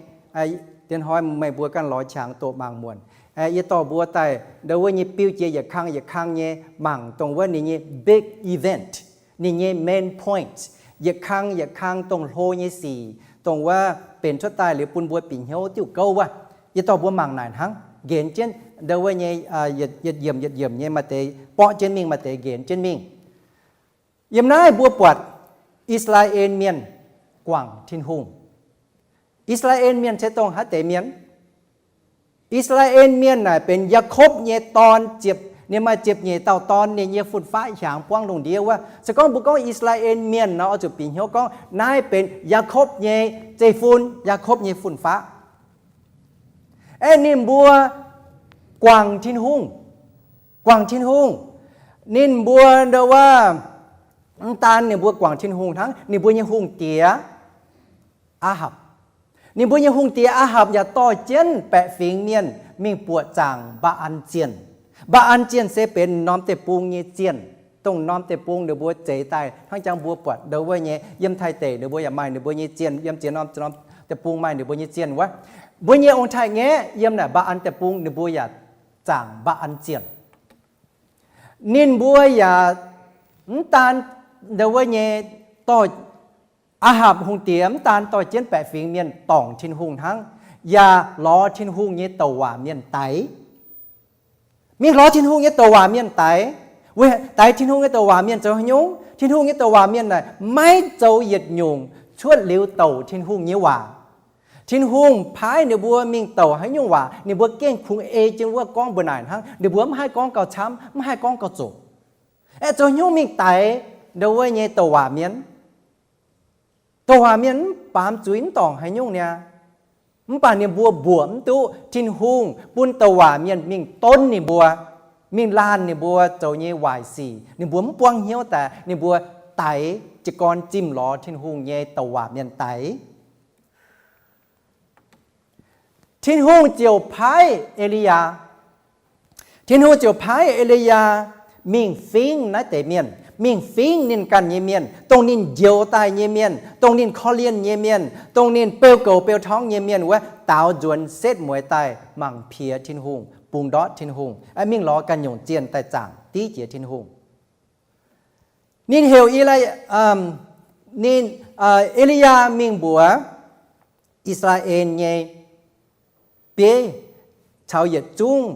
Dien hnoi meih mbuo ganh lorz qangx doqc mangc muonc. Yie dorh mbuo daaih ndau wuov nyei biu jiex yietc kang yietc kang nyei mangc dongh wuov ninh nyei big event, ninh nyei main point, yietc kang yietc kang dongh hlo nyei sic, dongh wuov benx cuotv daaih liuz bun mbuo bieqc hnyouv diuh gouv wuov. Yie dorh mbuo mangc naaic hnangv, nqenx jienv ndau wuov nyei yietc yiemc yietc yiemc nyei maaih deix borqv jienv mingh, maaih deix nqenx jienv mingh. Yiem naaiv mbuo buatc I^saa^laa^en Mienh guangc Tin-Hungh. I^saa^laa^en Mienh se dongh haaix deix mienh? I^saa^laa^en Mienh naaic benx Yaakopv nyei dorn, ziepc, ninh maaih ziepc nyeic dauh dorn, ninh nyei fun-faqv hiaangx buangv lungh ndiev wuov. Se gorngv mbuo gorngv I^saa^laa^en Mienh nor, oix zuqc bieqc hnyouv gorngv naaiv benx Yaakopv nyei zeiv-fun, Yaakopv nyei fun-faqv. Aeqv, ninh mbuo guangc Tin-Hungh, guangc Tin-Hungh. Ninh mbuo ndau wuov, mv daan ninh mbuo guangc Tin-Hungh hnangv, ninh mbuo nyei hungh diex Aa^hapc, ninh mbuo nyei hungh diex Aa^hapc yaac dorh jienv baeqc fingx mienh mingh buoqc zaangc Mbaa^an Zienh. Mbaa^an Zienh se benx norm deic-bung nyei zienh, dongh norm deic-bung ninh mbuo zeix daaih hnangv jangx mbuo buatc ndau wuov nyei yiem Taiv deic ninh mbuo yaac maaih ninh mbuo nyei zienh, yiem ziex norm, norm deic-bung maaih ninh mbuo nyei zienh wuov. Mbuo nyei ong-taaix-ngaeqv yiem naaic Mbaa^an deic-bung ninh mbuo yaac zaangc Mbaa^an Zienh. Ninh mbuo yaac mv daan ndau wuov nyei dorh Aa^hapc hungh diex mv daan dorh jienv baeqc fingx mienh dorngc Tin-Hungh hnangv, yaac lorz Tin-Hungh nyei douc waac mienh daix. Mingh lorz Tin-Hungh nyei douc waac mienh daix. Weic daix Tin-Hungh nyei douc waac mienh zoux haaix nyungc? Tin-Hungh nyei douc waac mienh naaic maiv zoux yietc nyungc cuotv liuz douc Tin-Hungh nyei waac. Tin-Hungh paaiv ninh mbuo mingh douc haaix nyungc waac, ninh mbuo gengh kungx ei jienv wuov gorngv mbuo naaic hnangv. Ninh mbuo mv haih gorngv gauh camv, mv haih gorngv gauh zoqc. Aeqv, zoux haaix nyungc mingh daix ndau wuov nyei douc waac mienh? Douc waac mienh mv baamz zuiz mv dorngc haaix nyungc niaa. Mv baac ninh mbuo mbuoqc mv duqv Tin-Hungh bun douc waac mienh mingh donv ninh mbuo, mingh laanh ninh mbuo zoux nyei waaic sic. Ninh mbuo mv buangv hnyouv daaih, ninh mbuo daix jiez gorn zimh lorz Tin-Hungh nyei douc waac mienh daix. Tin-Hungh ziouc paaiv E^li^yaa. Tin-Hungh ziouc paaiv E^li^yaa mingh fingv naaiv deix mienh, mingh fingv ninh ganh nyei mienh, dongh ninh njoux daaih nyei mienh, dongh ninh korv-lienh nyei mienh, dongh ninh beu goux beu torngv nyei mienh wuov, daaux nzuonx setv mueiz daaih mangc piex Tin-Hungh, bungx ndortv Tin-Hungh, mingh lorz ganh nyungc zienh daaih zaangc div jiex Tin-Hungh. Ninh heuc E^li, ninh, E^li^yaa mingh mbuox I^saa^laa^en nyei bieiv caux yietc zungv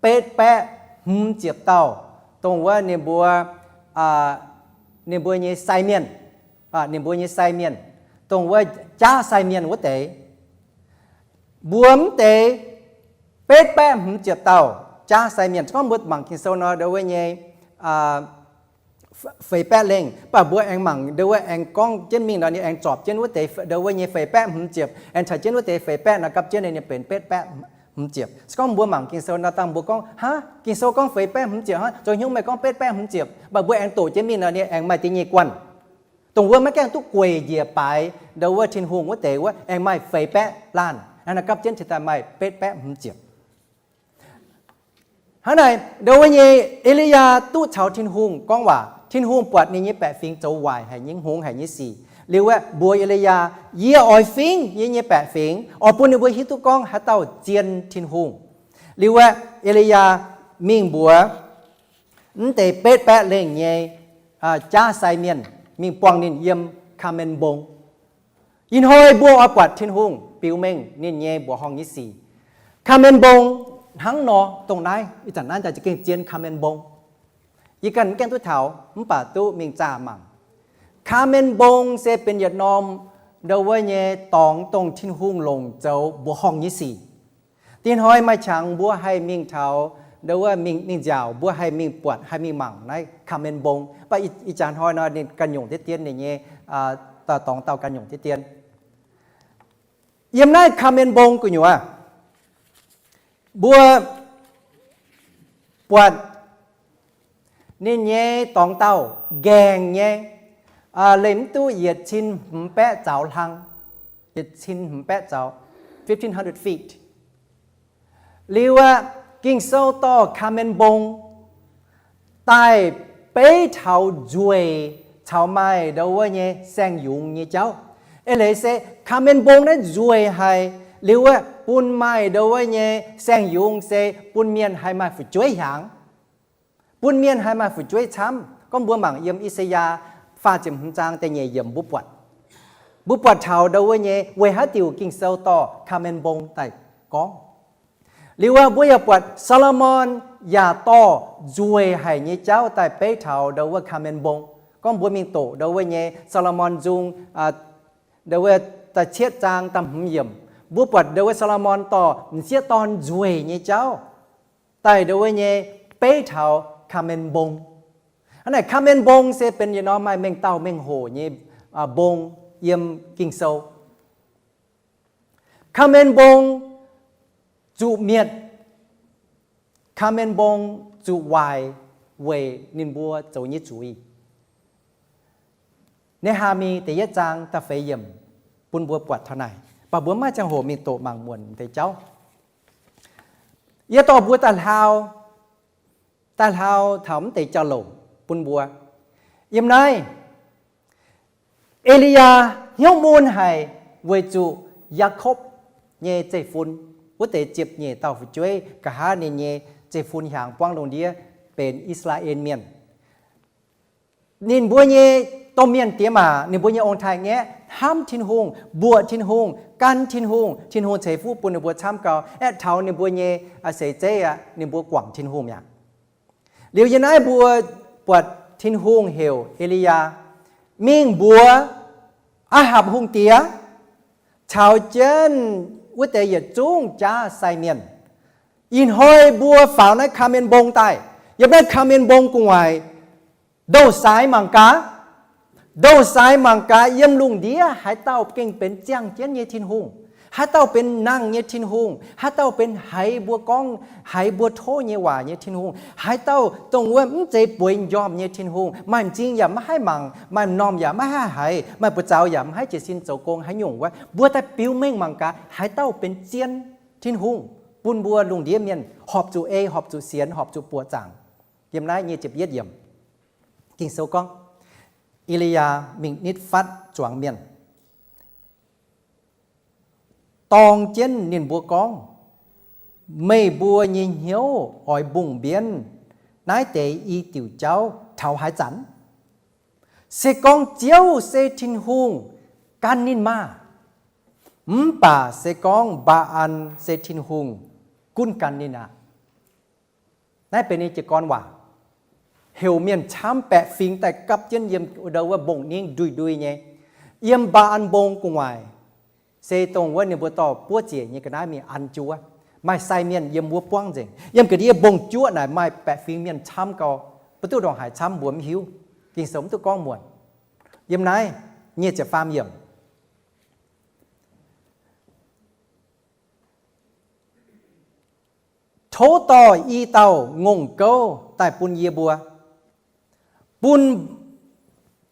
betv baeqv hmz ziepc dauh, dongh wuov ninh mbuo, ninh mbuo nyei sai mienh, ninh mbuo nyei sai mienh, dongh wuov jaav sai mienh wuov deix. Mbuo mv deix betv baeqv hmz ziepc dauh jaav sai mienh. Gorngv mbuo mangc Ging-Sou nor, ndau wuov nyei, uh, feix baeqv lengh. Mv baac mbuo aengx mangc ndo wuov aengx gorngv jienv mingh nor, ninh aengx zorpc jienv wuov deix ndo wuov nyei feix baeqv hmz ziepc, aengx caux jienv wuov deix feix baeqv nor gapv jienv ninh benx betv baeqv hmz ziepc. Se gorngv mbuo mangc Ging-Sou nor, dangh mbuo gorngv, Hnangv, Ging-Sou gorngv feix baeqv hmz ziepc, hnangv zoux hnyouv meih gorngv betv baeqv hmz ziepc. Mv baac mbuo aengx doqc jienv mingh nor, ninh aengx maaih dingh nyei guanh, dongh wuov maiv gaengh duqv gueic njiec baaix ndo wuov Tin-Hungh wuov deix wuov aengx maaih feix baeqv laanh, naaiv nor gapv jienv cingx daaih maaih betv baeqv hmz ziepc. Hnangv naaic, ndo wuov nyei E^li^yaa duqv caux Tin-Hungh gorngv waac, Tin-Hungh buatc ninh nyei baeqc fingx zoux waaic haic nyei, hngongx haic nyei sic. Liuz aeqv, mbuox E^li^yaa, Yie oix fingx yie nyei baeqc fingx, oix bun ninh mbuo hiuv duqv gorngv haaix dauh zien Tin-Hungh. Liuz aeqv, E^li^yaa mingh mbuox wuov deix betv baeqv lengh nyei jaav sai mienh mingh buangh ninh yiem Kaa^men Mbong. Ih hnoi mbuo oix buatc Tin-Hungh biux mengh ninh nyei mbuoqc horngh nyei sic. Kaa^men Mbong hnangv nor, dongh naaiv ih zanc naaiv daaih za'gengh zien Kaa^men Mbong. Yie ganh mv gaengh duqv taux, mv baac duqv mingh zaah mangc. Kaa^men Mbong se benx yietc norm ndo wuov nyei dorngx dongh Tin-Hungh longc zoux mbuoqc horngh nyei sic. Dinh hnoi maaih qangx mbuo haih mingh taux ndo wuov mingh, mingh nziaauc, mbuo haih mingh buatc, haih mingh mangc naaiv Kaa^men Mbong. Mv baac ih, ih jaax hnoi nor ninh ganh nyungc deix dien, ninh nyei dorngx dauh ganh nyungc deix dien. Yiem naaiv Kaa^men Mbong gu'nyuoz, mbuo buatc ninh nyei dorngx dauh nqaengc nyei, leih mv duqv yietc cin hmz baeqv zaux hlang, yietc cin hmz baeqv zaux, fifteen hundred feet. Liuz aeqv, Ging-Sou dorh Kaa^men Mbong daaih beiv taux nzueic caux maaih ndo wuov nyei saeng-yungz nyei jauv. Eix leiz se Kaa^men Mbong naaiv nzueic haic, liuz aeqv, bun maaih ndo wuov nyei saeng-yungz se bun mienh haih maaih fu'jueiv hiaangx, bun mienh haih maaih fu'jueiv camv. Gorngv mbuo mangc yiem I^saa^yaa faah ziepc hmz zaang da'nyeic yiemc mbuo buatc, mbuo buatc taux ndo wuov nyei weic haaix diuc Ging-Sou dorh Kaa^men Mbong daaih gorngv. Liuz aeqv, mbuo yaac buatc Saa^lo^morn yaac dorh nzueic haic nyei jauv daaih beiv taux ndo wuov Kaa^men Mbong. Gorngv mbuo mingh doqc ndo wuov nyei Saa^lo^morn Nzung, ndo wuov da'cietv zaang da'hmz yiemc, mbuo buatc ndo wuov Saa^lo^morn dorh m'sieqv dorn nzueic nyei jauv daaih ndo wuov nyei beiv taux Kaa^men Mbong. Hnangv naaic Kaa^men Mbong se benx yietc norm maaih mengh dauh mengh hoc nyei mbong yiem Ging-Sou. Kaa^men Mbong zuqc mietc, Kaa^men Mbong zuqc waaic weic ninh mbuo zoux nyei zuiz. Ne^haa^mi da'yietv zaang da'feix yiemc bun mbuo buatc taux naaic, mv baac mbuo maiv ziangh hoc mingh doqc mangc muonc deix jauv. Yie dorh mbuo daaih hlaau, daaih hlaau taux mv deix jauv-louc bun mbuo. Yiem naaiv, E^li^yaa hnyouv mun haic weic zuqc Yaakopv nyei zeiv-fun, wuov deix ziepc nyeic dauh fu'jueiv, nqa'haav ninh nyei zeiv-fun hiaangx buangv lungh ndiev benx I^saa^laa^en Mienh. Ninh mbuo nyei domh mienh diex maac, ninh mbuo nyei ong-taaix-ngaeqv hnamv Tin-Hungh, mbuoqc Tin-Hungh, gan Tin-Hungh. Tin-Hungh ceix fuqv bun ninh mbuo camv gau, aeqv, taux ninh mbuo nyei seix zeiv aqv, ninh mbuo guangc Tin-Hungh mi'aqv. Liuz yiem naaiv mbuo buatc Tin-Hungh heuc E^li^yaa mingh mbuox Aa^hapc hungh diex caux jienv wuov deix yietc zungv jaav sai mienh, ih hnoi mbuo faaux naaiv Kaa^men Mbong daaih. Yiem naaiv Kaa^men Mbong gu'nguaaic, ndou-saaix mangc gaax, ndou-saaix mangc gaax, yiem lungh ndiev haaix dauh gengh benx ziangh jienv nyei Tin-Hungh, haaix dauh benx nangh nyei Tin-Hungh, haaix dauh benx haiz mbuo gorngv, haiz mbuo tov nyei waac nyei Tin-Hungh, haaix dauh dongh wuov mv zeiz bueix njormh nyei Tin-Hungh, maaih m'zing yaac maiv haih mangc, maaih m'normh yaac maiv haih haiz, maaih buoz-zaux yaac maiv haih jiez sin zoux gong haaix nyungc wuov. Mbuo daaih biux mengh mangc gaax, haaix dauh benx zien Tin-Hungh bun mbuo lungh ndiev mienh horpc zuqc ei, horpc zuqc sienx, horpc zuqc buoqc zaangc. Yiem naaiv nyic ziepc yietv yiemc, Ging-Sou gorngv, E^li^yaa mingh nitv fatv zuangx mienh, dorng jienv ninh mbuo gorngv, Meih mbuo nyei hnyouv oix mbungh mbienv naaiv deix i diuc jauv taux haaix zanc? Se gorngv Ziouv se Tin-Hungh, gan ninh maah! Mv baac se gorngv Mbaa^an se Tin-Hungh, gunv gan ninh aqv. Naaiv benx ninh jiez gorn waac, heuc mienh camv baeqc fingx daaih gapv jienv yiem ndo wuov mbong-ningv ndui-ndui nyei. Yiem Mbaa^an Mbong gu'nguaaic se dongh wuov ninh mbuo dorh buov ziec nyei ga'naaiv mingh an jienv wuov. Maaih sai mienh yiem wuov buangv nzengc. Yiem ga'ndiev mbong-juoqv naaic maaih baeqc fingx mienh camv gau, mbuo duqv ndongc haaix camv mbuo mv hiuv. Ging-Sou mv duqv gorngv muonc. Yiem naaiv nyic ziepc faam yiemc, tov dorh i dauh ngongh gouv daaih bun yie mbuo, bun,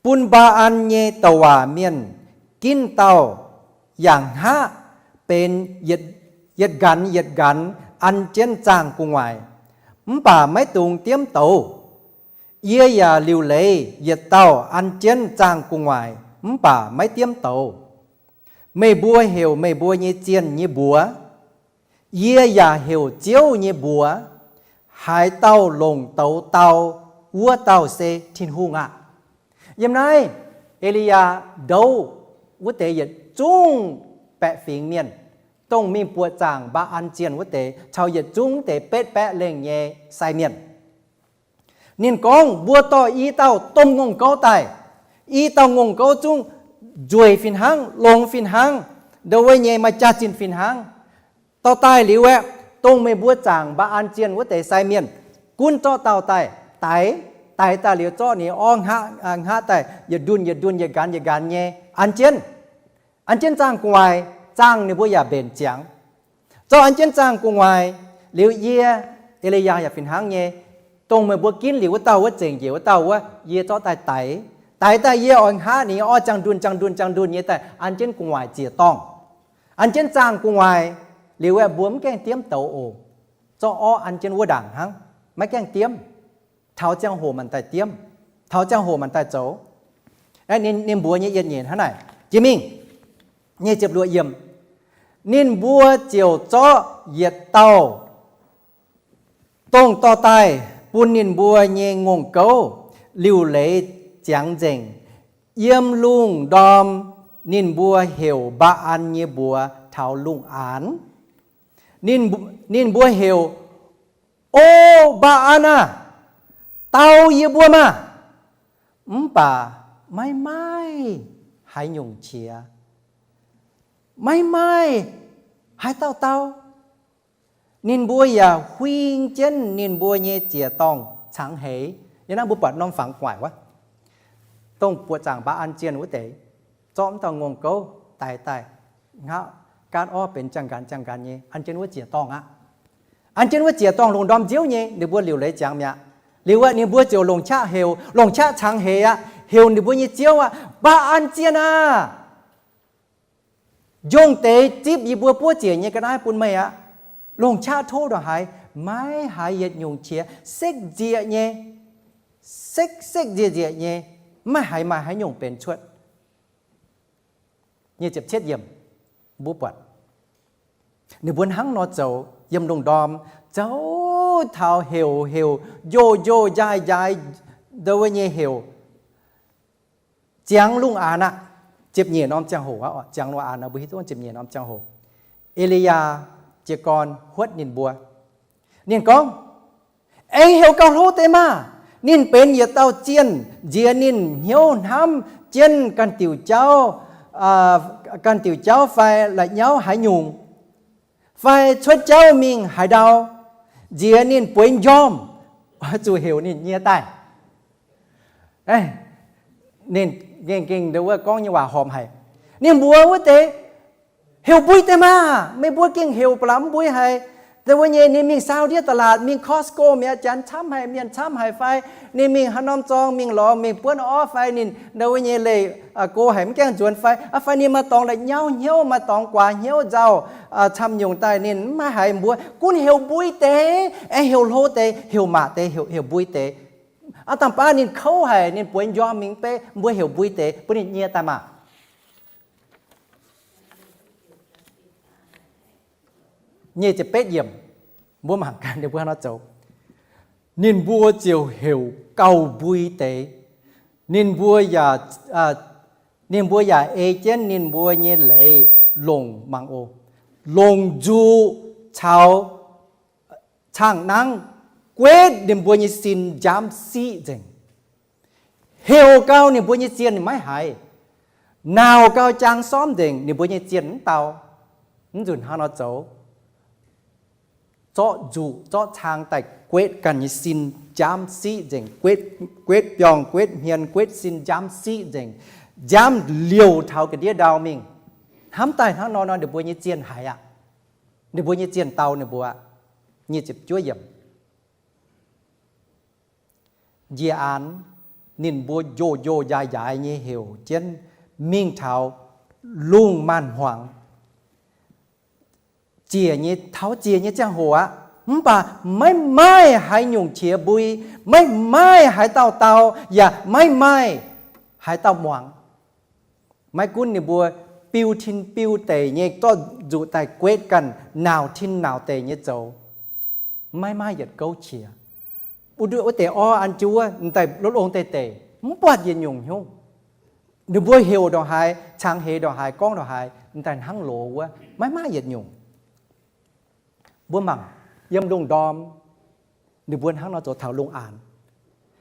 bun Mbaa^an nyei douc waac mienh ginv dauh yangh hngaqv benx yietc, yietc nqanx yietc nqanx an jienv zaangh gu'nguaaic, mv baac maiv dungx diemv douz. Yie yaac liuc leiz yietc dauh an jienv zaangh gu'nguaaic, mv baac maiv diemv douz. Meih mbuo heuc meih mbuo nyei zienh nyei mbuox, yie yaac heuc Ziouv nyei mbuox. Haaix dauh longc douz dau, wuov dauh se Tin-Hungh aqv. Yiem naaiv, E^li^yaa ndouv wuov deix yietc zungv baeqc fingx mienh, dongh mingh buoqc zaangc Mbaa^an zienh wuov deix, caux yietc zungv deix betv baeqv lengh nyei sai mienh. Ninh gorngv, mbuo dorh i dauh domh ngongh gouv daaih. I dauh ngongh gouv zungv nzueic fih hnangv, longx fih hnangv, ndau wuov nyei maaih jaax-zinh fih hnangv. Dorh daaih liuz aeqv, dongh meih mbuo zaangc Mbaa^an zienh wuov deix sai mienh, gunv zorqv dauh daaih daix. Daix daaih liuz zorqv ninh orv hngaqv, hngaqv daaih yietc ndunh yietc ndunh, yietc nqanx yietc nqanx nyei an jienv, an jienv zaangh gu'nguaaic, zaangh ninh mbuo yaac mbenc ziangx. Zorqv an jienv zaangh gu'nguaaic liuz, yie, E^li^yaa, yaac fih hnangv nyei, dongh meih mbuo ginv liuz wuov dauh wuov, zengc njiec wuov dauh wuov, yie zorqv daaih daix. Daix daaih yie oix hngaqv ninh orv ziangh ndunh ziangh ndunh ziangh ndunh nyei daaih an jienv gu'nguaaic ziec-dorngh, an jienv zaangh gu'nguaaic. Liuz aeqv, mbuo mv gaengh diemv douz oc. Zorqv orv an jienv wuov ndaangc hnangv, maiv gaengh diemv. Taux ziangh hoc maanc daaih diemv, taux ziangh hoc maanc daaih zoux. Ninh, ninh mbuox nyei yietc nyeic hnangv naaic. Jiex mingh, nyic ziepc luoqc yiemc, ninh mbuo ziouc zorqv yietc dauh dongh dorh daaih bun ninh mbuo nyei ngongh gouv liuc leiz ziangx nzengc. Yiem lungh ndorm ninh mbuo heuc Mbaa^an nyei mbuox taux lungh aanx. Ninh, ninh mbuo heuc, O Mbaa^an aah! Dau yie mbuo maah! Mv baac maiv maaih haaix nyungc qiex. Maiv maaih haaix dauh dau. Ninh mbuo yaac huing jienv ninh mbuo nyei ziec-dorngh cangx heix. Yiem naaiv mbuo buatc norm fangx gu'nguaaic wuov, dongh buoqc zaangc Mbaa^an zienh wuov deix, zorqv mv dauh ngongh gouv daix daaih, hngaqv gaatv orv benx ziangh nqanx ziangh nqanx nyei, an jienv wuov ziec-dorngh aqv. An jienv wuov ziec-dorngh lungh ndorm nziouv nyei, ninh mbuo liuc leiz ziangx mi'aqv. Liuz aeqv, ninh mbuo ziouc longc qaqv heuc, longc qaqv cangx heix aqv, heuc ninh mbuo nyei ziouv aqv, Mbaa^an zienh aah! Njongh deix zipv yie mbuo buov ziec nyei ga'naaiv bun meih aqv. Longc qaqv tov ndongc haaix, maiv haiz yietc nyungc qiex, sekv nzieqc nyei, sekv sekv nzieqc nzieqc nyei, maiv haiz maaih haaix nyungc benx cuotv. Nyic ziepc cietv yiemc, mbuo buatc ninh mbuo hnangv nor zoux yiem lungh ndorm, zoux taux heuc heuc, njoh njoh, njaaih njaaih, ndau wuov nyei heuc, ziangx lungh aanx aqv. Ziepc nyeic norm ziangh hoc aqv, ziangx lungh aanx nor, mbuo hiuv duqv ziepc nyeic norm ziangh hoc, E^li^yaa jiez gorn huotv ninh mbuo. Ninh gorngv, Aengx heuc gauh hlo deix maah! Ninh benx yietc dauh zienh, nziex ninh hnyouv hnamv jienv ganh diuc jauv, ganh diuc jauv fai la'nyauv haaix nyungc, fai cuotv jauv mingh haaix ndau, nziex ninh bueix njormh, oix zuqc heuc ninh nyie daaih. Ninh gengh, gengh ndau wuov gorngv nyei waac horpc haic. Ninh mbuox wuov deix, Heuc mbui deix maah! Meih mbuo gengh heuc ba'laqc mbui haic. Ndau wuov nyei ninh mingh เซเว่นอีเลฟเว่น ตลาด, mingh Costco mi'aqv, janx camv haic, mienh camv haic fai? Ninh mingh haaix norm zorng mingh lorz mingh buonv orv fai? Ninh ndau wuov nyei leih go haic mv gaengh nzuonx fai? Fai ninh maaih dorngx la'nyauv hnyouv, maaih dorngx guaax hnyouv nzauh camv nyungc daaih ninh mv maaih haiz mbuo gunv heuc mbui deix, aengx heuc hlo deix, heuc maac deix, heuc mbui deix. Aav dangh baav ninh kouv haic, ninh bueix njormh mingh beiv, mbuo heuc mbui deix bun ninh nyie daaih maah! Nyic ziepc betv yiemc, mbuo mangc gaax ninh mbuo nor zoux. Ninh mbuo ziouc heuc gauh mbui deix. Ninh mbuo yaac, ninh mbuo yaac ei jienv ninh mbuo nyei leiz longc, mangc oc, longc nzuqc caux caangh nangv guetv ninh mbuo nyei sin nziaamv siqv nzengc. Heuc gau ninh mbuo nyei zienh maiv haiz. Nauc gau jaang sormv nzengc, ninh mbuo nyei zienh mv dau. Mv nzunc hnangv nor zoux, zorqv nzuqc zorqv cang daaih guetv ganh nyei sin, nziaamv siqv nzengc, guetv, guetv biorngh, guetv hmien, guetv sin, nziaamv siqv nzengc, nziaamv liouh taux ga'ndiev ndau mingh. Hnamv daaih hnangv nor nor, ninh mbuo nyei zienh haiz aqv. Ninh mbuo nyei zienh dau ninh mbuo. Nyic ziepc juov yiemc. Njiec aanx ninh mbuo njoh njoh njaaix njaaix nyei heuc jienv mingh taux lungh maanz-hmuangx. Ziec nyei, taux ziec nyei ziangh hoc aqv, mv baac maiv maaih haaix nyungc qiex mbui, maiv maaih haaix dauh dau, yaac maiv maaih haaix dauh muangx. Maiv gunv ninh mbuo biu tin biu deic nyei zorqv nzuqc daaih guetv ganh, nauc tin nauc deic nyei zoux, maiv maaih yietc gouv qiex. Wuov deix orv an jienv wuov, m'daaih longx-longx deix deic, mv buatc yietc nyungc hnyouv. Ninh mbuo heuc ndongc haaix, cangx heix ndongc haaix, gorngv ndongc haaix, m'daaih hnangv loz wuov, maiv maaih yietc nyungc. Mbuo mangc yiem lungh ndorm, ninh mbuo hnangv nor zoux taux lungh aanx.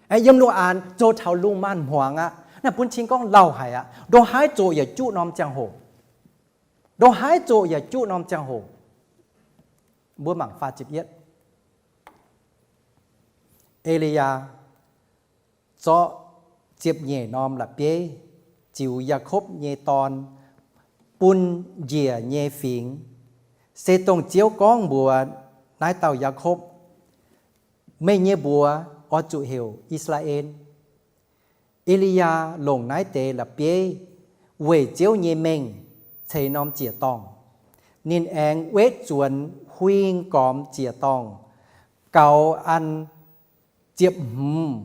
Aeqv, yiem lungh aanx zoux taux lungh maanz-hmuangx aqv. Naaiv bun cing gorngv lauh haic aqv. Ndongc haaix zoqc yaac juqv norm ziangh hoc. Ndongc haaix zoqc yaac juqv norm ziangh hoc. Mbuo mangc faah ziepc yietv. E^li^yaa zorqv ziepc nyeic norm la'bieiv ziux Yaakopv nyei dorn bun njiec nyei fingx, se dongh Ziouv gorngv mbuox naaiv dauh Yaakopv, Meih nyei mbuox oix zuqc heuc I^saa^laa^en. E^li^yaa longc naaiv deix la'bieiv weic Ziouv nyei mengh ceix norm ziec-dorngh. Ninh aengx wetv zuonx huing gormx ziec-dorngh gaux an ziepc hmz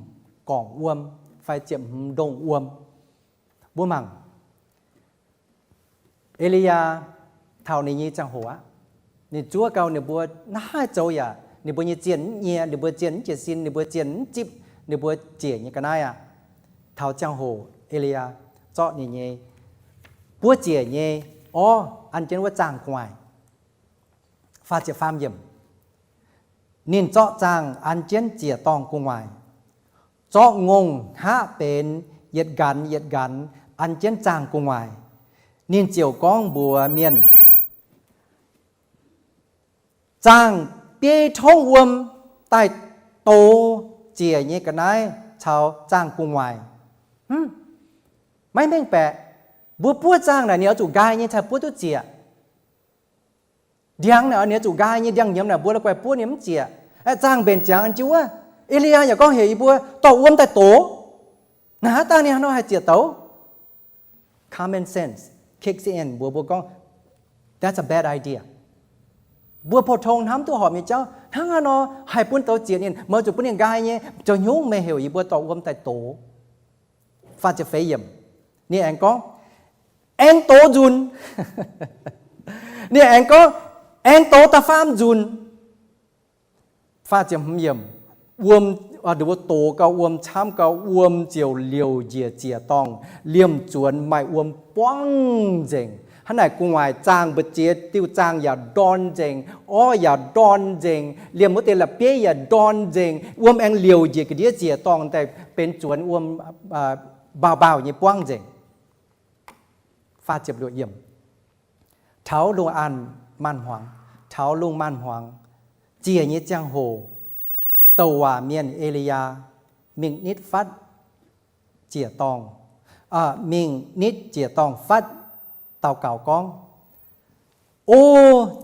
gorngc wuom fai ziepc hmz ndongh wuom. Mbuo mangc E^li^yaa taux ninh nyei ziangh hoc aqv, ninh zuov gau ninh mbuo naaiv haih zoux yaac ninh mbuo nyei zienh mv nyie, ninh mbuo zienh mv jiez sin, ninh mbuo zienh mv zipv ninh mbuo ziec nyei ga'naaiv aqv. Taux ziangh hoc E^li^yaa zorqv ninh nyei buov ziec nyei orv an jienv wuov zaangh gu'nguaaic. Faah ziepc faam yiemc. Ninh zorqv zaangh an jienv ziec-dorngh gu'nguaaic, zorqv ngongh hngaqv benx yietc nqanx yietc nqanx an jienv zaangh gu'nguaaic. Ninh ziouc gorngv mbuox mienh, Zaangh biei tongv wuom daaih dox ziec nyei ga'naaiv caux zaangh gu'nguaaic. Maiv mengh baeqc, mbuo buov zaangh naaic ninh oix zuqc nqaai nyei cai buov duqv ziec. Ndiangx naaic ninh oix zuqc nqaai nyei, ndiangx-nyiemz naaic mbuo la'guaih buov ninh mv ziec. Zaangh mbenc ziangx an jienv wuov, E^li^yaa yaac gorngv heuc yie mbuo dorh wuom daaih dox. Naaiv haaix dauh ninh haaix nor haih ziec douz? Common sense kicks in, mbuox mbuo gorngv, That's a bad idea. Mbuo pou-tong hnamv duqv horpc nyei jauv hnangv haaix nor haih bun douz ziec ninh? Meih zuqc bun ninh nqaai nyei. Zoux hnyungv meih heuc yie mbuo dorh wuom daaih dox. Faah ziepc feix yiemc. Ninh aengx gorngv, Aengx dox nzunc. Ninh aengx gorngv, Aengx dox da'faam nzunc. Faah ziepc hmz yiemc. Wuom, dox gau, wuom camv gau, wuom ziouc liouc njiec ziec-dorngh. Liemh zuonx maaih wuom buangv nzengc. Hnangv naaic gu'nguaaic zaangh mbu'ziex diuh zaangh yaac ndorn nzengc, orv yaac ndorn nzengc, liemh wuov deix la'bieiv yaac ndorn nzengc. Wuom aengx liouc njiec ga'ndiev ziec-dorngh daaih benx zuonx wuom, mbaauh mbaauh nyei buangv nzengc. Faah ziepc luoqc yiemc. Taux lungh maanz-hmuangx, taux lungh maanz-hmuangx ziec nyei ziangh hoc, douc waac mienh E^li^yaa mingh nitv fatv ziec-dorngh, mingh nitv ziec-dorngh fatv daux gaux gorngv, O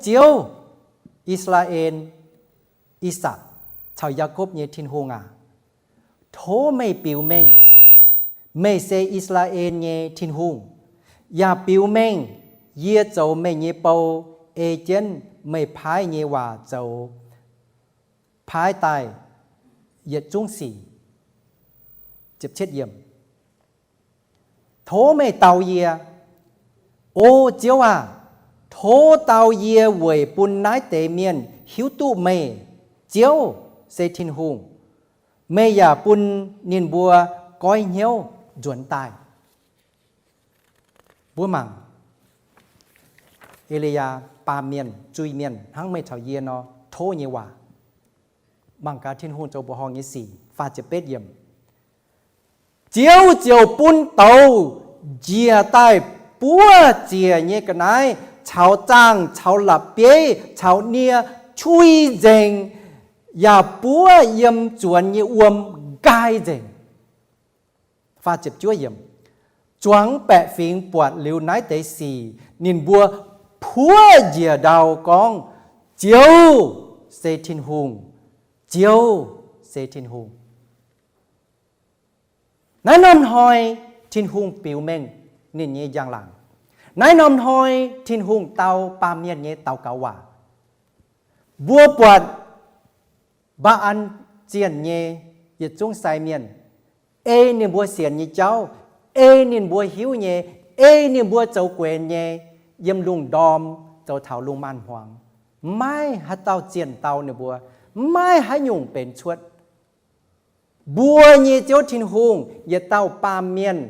Ziouv, I^saa^laa^en, I^sakc caux Yaakopv nyei Tin-Hungh aac, tov meih biux mengh meih se I^saa^laa^en nyei Tin-Hungh, yaac biux mengh yie zoux meih nyei bou, ei jienv meih paaiv nyei waac zoux, paaiv daaih yietc zungv sic. Tov meih dau yie, O Ziouv aah! Tov dau yie weic bun naaiv deix mienh hiuv duqv meih, Ziouv, se Tin-Hungh. Meih yaac bun ninh mbuo goiv hnyouv nzuonx daaih. Mbuo mangc E^li^yaa baamh mienh, zuiz-mienh hnangv meih caux yie nor tov nyei waac. Mangc gaax Tin-Hungh zoux mbuoqc horngh nyei sic. Faah ziepc betv yiemc. Ziouv ziouc bun douz njiec daaih buov ziec nyei ga'naaiv caux zaangh caux la'bieiv caux nie cui nzengc, yaac buov yiem zuonx nyei wuom nqaai nzengc. Zuangx baeqc fingx buatc liuz naaiv deix sic, ninh mbuo puoqv njiec ndau gorngv, Ziouv se Tin-Hungh. Ziouv se Tin-Hungh. Naaiv norm hnoi Tin-Hungh biux mengh ninh nyei njang-laangc. Naaiv norm hnoi Tin-Hungh dau baamh mienh nyei daux gaux waac. Mbuo buatc Mbaa^an zienh nyei yietc zungv sai mienh, ei ninh mbuo sienx nyei jauv, ei ninh mbuo hiuv nyei, ei ninh mbuo zoux guenx nyei, yiem lungh ndorm zoux taux lungh maanz-hmuangx, maiv haaix dauh zienh dau ninh mbuo, maiv haaix nyungc benx cuotv. Mbuo nyei Ziouv Tin-Hungh yietc dauh baamh mienh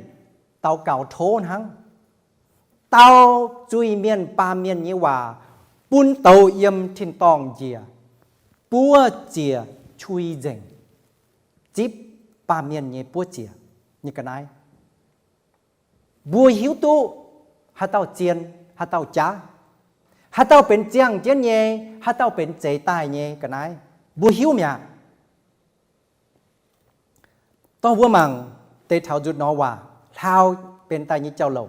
daux gaux tov hnangv, dau zuiz-mienh baamh mienh nyei waac bun douz yiem tin-dorngh njiec, buov ziec cui nzengc, zipv baamh mienh nyei buov ziec nyei ga'naaiv. Mbuo hiuv duqv haaix dauh zien, haaix dauh jaav, haaix dauh benx ziangh jienv nyei, haaix dauh benx zeix daaih nyei ga'naaiv. Mbuo hiuv mi'aqv. Dorh mbuo mangc deix taux nzutc nor waac hlaau benx daaih nyei jauv-louc.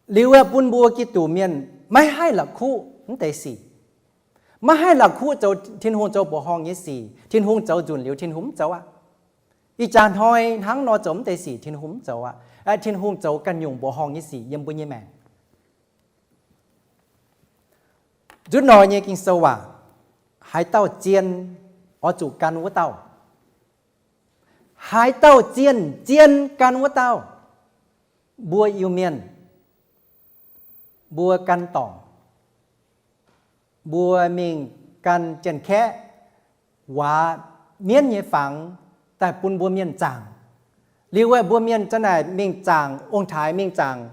Liuz aeqv, bun mbuo Giduc mienh maiv haih la'kuqv mv deix sic. Maiv haih la'kuqv zoux Tin-Hungh zoux mbuoqc horngh nyei sic. Tin-Hungh zoux nzunc liuz Tin-Hungh mv zoux aqv. Ih jaax hnoi hnangv nor zoux mv deix sic Tin-Hungh mv zoux aqv. Tin-Hungh zoux ganh nyungc mbuoqc horngh nyei sic yiem mbuo nyei maengc. Nzutv nor nyei Ging-Sou waac, haaix dauh zien, oix zuqc gan wuov dauh. Haaix dauh zienh, zien gan wuov dauh. Mbuo Iu-Mienh, mbuo gan dorngc, mbuo mingh gan Janx-Kaeqv waac mienv nyei fangx daaih bun mbuo mienh zaangc. Liuz aeqv, mbuo mienh za'naaic mingh zaangc, ong-taaix mingh zaangc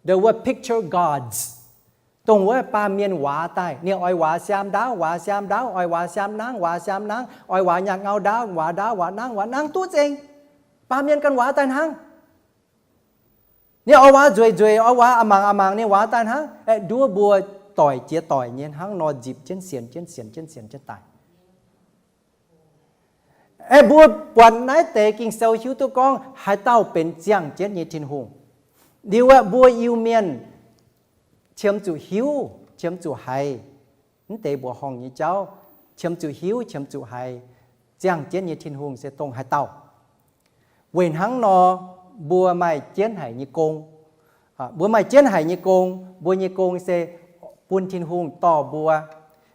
the word picture gods, dongh wuov baamh mienh waac daaih. Ninh oix waac siaam ndaauv, waac siaam ndaauv, oix waac siaam nangv, waac siaam nangv, oix waac nyaanh ngau ndaauv, waac ndaauv, waac nangv, waac nangv duqv nzengc. Baamh mienh ganh waac daaih hnangv. Ninh oix waac nzueic nzueic, oix waac a'mangc a'mangc, ninh waac daaih hnangv. Aeqv, nduov mbuo doic jiex doic nyei hnangv nor nzipc jienv sienx jienv sienx jienv sienx jienv daaih. Aeqv, mbuo buatc naaiv deix Ging-Sou hiuv duqv gorngv haaix dauh benx ziangh jienv nyei Tin-Hungh. Liuz aeqv, mbuo Iu-Mienh qiemx zuqc hiuv, qiemx zuqc haiz mv deix mbuoqc horngh nyei jauv, qiemx zuqc hiuv, qiemx zuqc haiz ziangh jienv nyei Tin-Hungh se dongh haaix dauh. Weic hnangv nor, mbuo maaih jienv haic nyei gong. Mbuo maaih jienv haic nyei gong. Mbuo nyei gong se bun Tin-Hungh dorh mbuo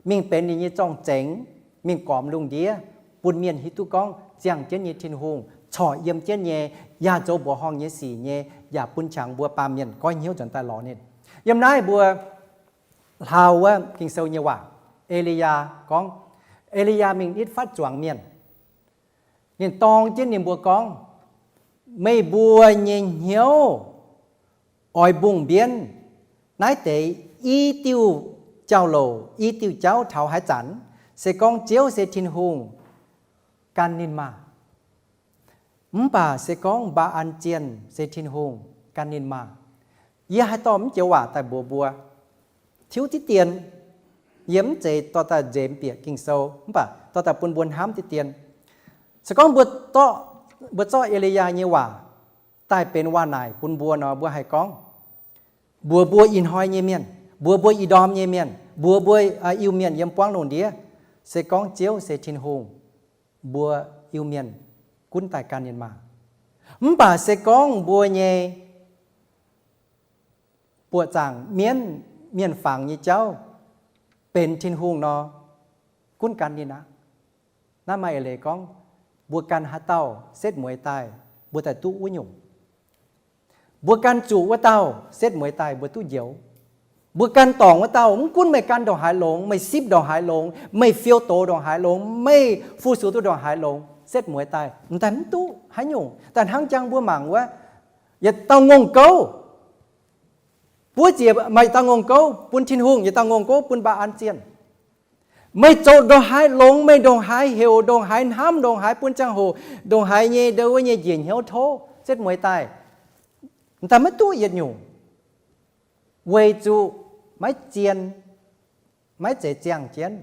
mingh benx ninh nyei zorng-zengx, mingh gormx lungh ndiev, bun mienh hiuv duqv gorngv ziangh jienv nyei Tin-Hungh corc yiem jienv nyei, yaac zoux mbuoqc horngh nyei sic nyei, yaac bun qangx mbuo baamh mienh goiv hnyouv nzuonx daaih lorz ninh. Yiem naaiv mbuo hlaau wuov Ging-Sou nyei waac, E^li^yaa gorngv, E^li^yaa mingh nitv fatv zuangx mienh. Ninh dorng jienv ninh mbuo gorngv, meih mbuo nyei hnyouv oix mbungh mbienv naaiv deix i diuh jauv-louc, i diuh jauv taux haaix zanc, se gorngv Ziouv se Tin-Hungh, gan ninh maah! Mv baac se gorngv Mbaa^an zienh se Tin-Hungh, gan ninh maah! Yie haih dorh mv joux waac daaih mbuox mbuo tiuv diqv dien. Yie mv zeiz dorh daaih nzemx bieqc Ging-Sou, mv baac dorh daaih bun mbuo hnamv diqv dien. Se gorngv mbuo zorqv, mbuo zorqv E^li^yaa nyei waac daaih benx waac-naaic bun mbuo nor, mbuo haih gorngv, mbuox mbuo ih hnoi nyei mienh, mbuox mbuo ih ndorm nyei mienh, mbuox mbuo Iu-Mienh yiem buangv lungh ndiev, se gorngv Ziouv se Tin-Hungh, mbuo Iu-Mienh gunv daaih gan ninh maah! Mv baac se gorngv mbuo nyei buoqc zaangc mienv, mienh fangx nyei jauv benx Tin-Hungh nor, gunv gan ninh aqv. Naaiv maaih eix leiz gorngv, mbuo gan haaix dauh setv mueiz daaih, mbuo daaih duqv wuov nyungc. Mbuo gan zuqc wuov dauh setv mueiz daaih mbuo duqv njoux. Mbuo gan dorngc wuov dauh, mv gunv meih gan ndongc haaix longx, meih sipv ndongc haaix longx, meih fiou doz ndongc haaix longx, meih fu-sux duqv ndongc haaix longx, setv mueiz daaih m'daaih mv duqv haaix nyungc. Daaih hnangv jangx mbuo mangc wuov, yietc dauh ngongh gouv, buov ziec maaih yietc dauh ngongh gouv bun Tin-Hungh, yietc dauh ngongh gouv bun Mbaa^an zienh. Meih zoux ndongc haaix longx, meih ndongc haaix heuc, ndongc haaix hnamv, ndongc haaix bun ziangh hoc, ndongc haaix nyei ndo wuov nyei njiec hnyouv tov setv mueiz daaih, m'daaih maiv duqv yietc nyungc, weic zuqc maiv zien. maiv zeiz ziangh jienv,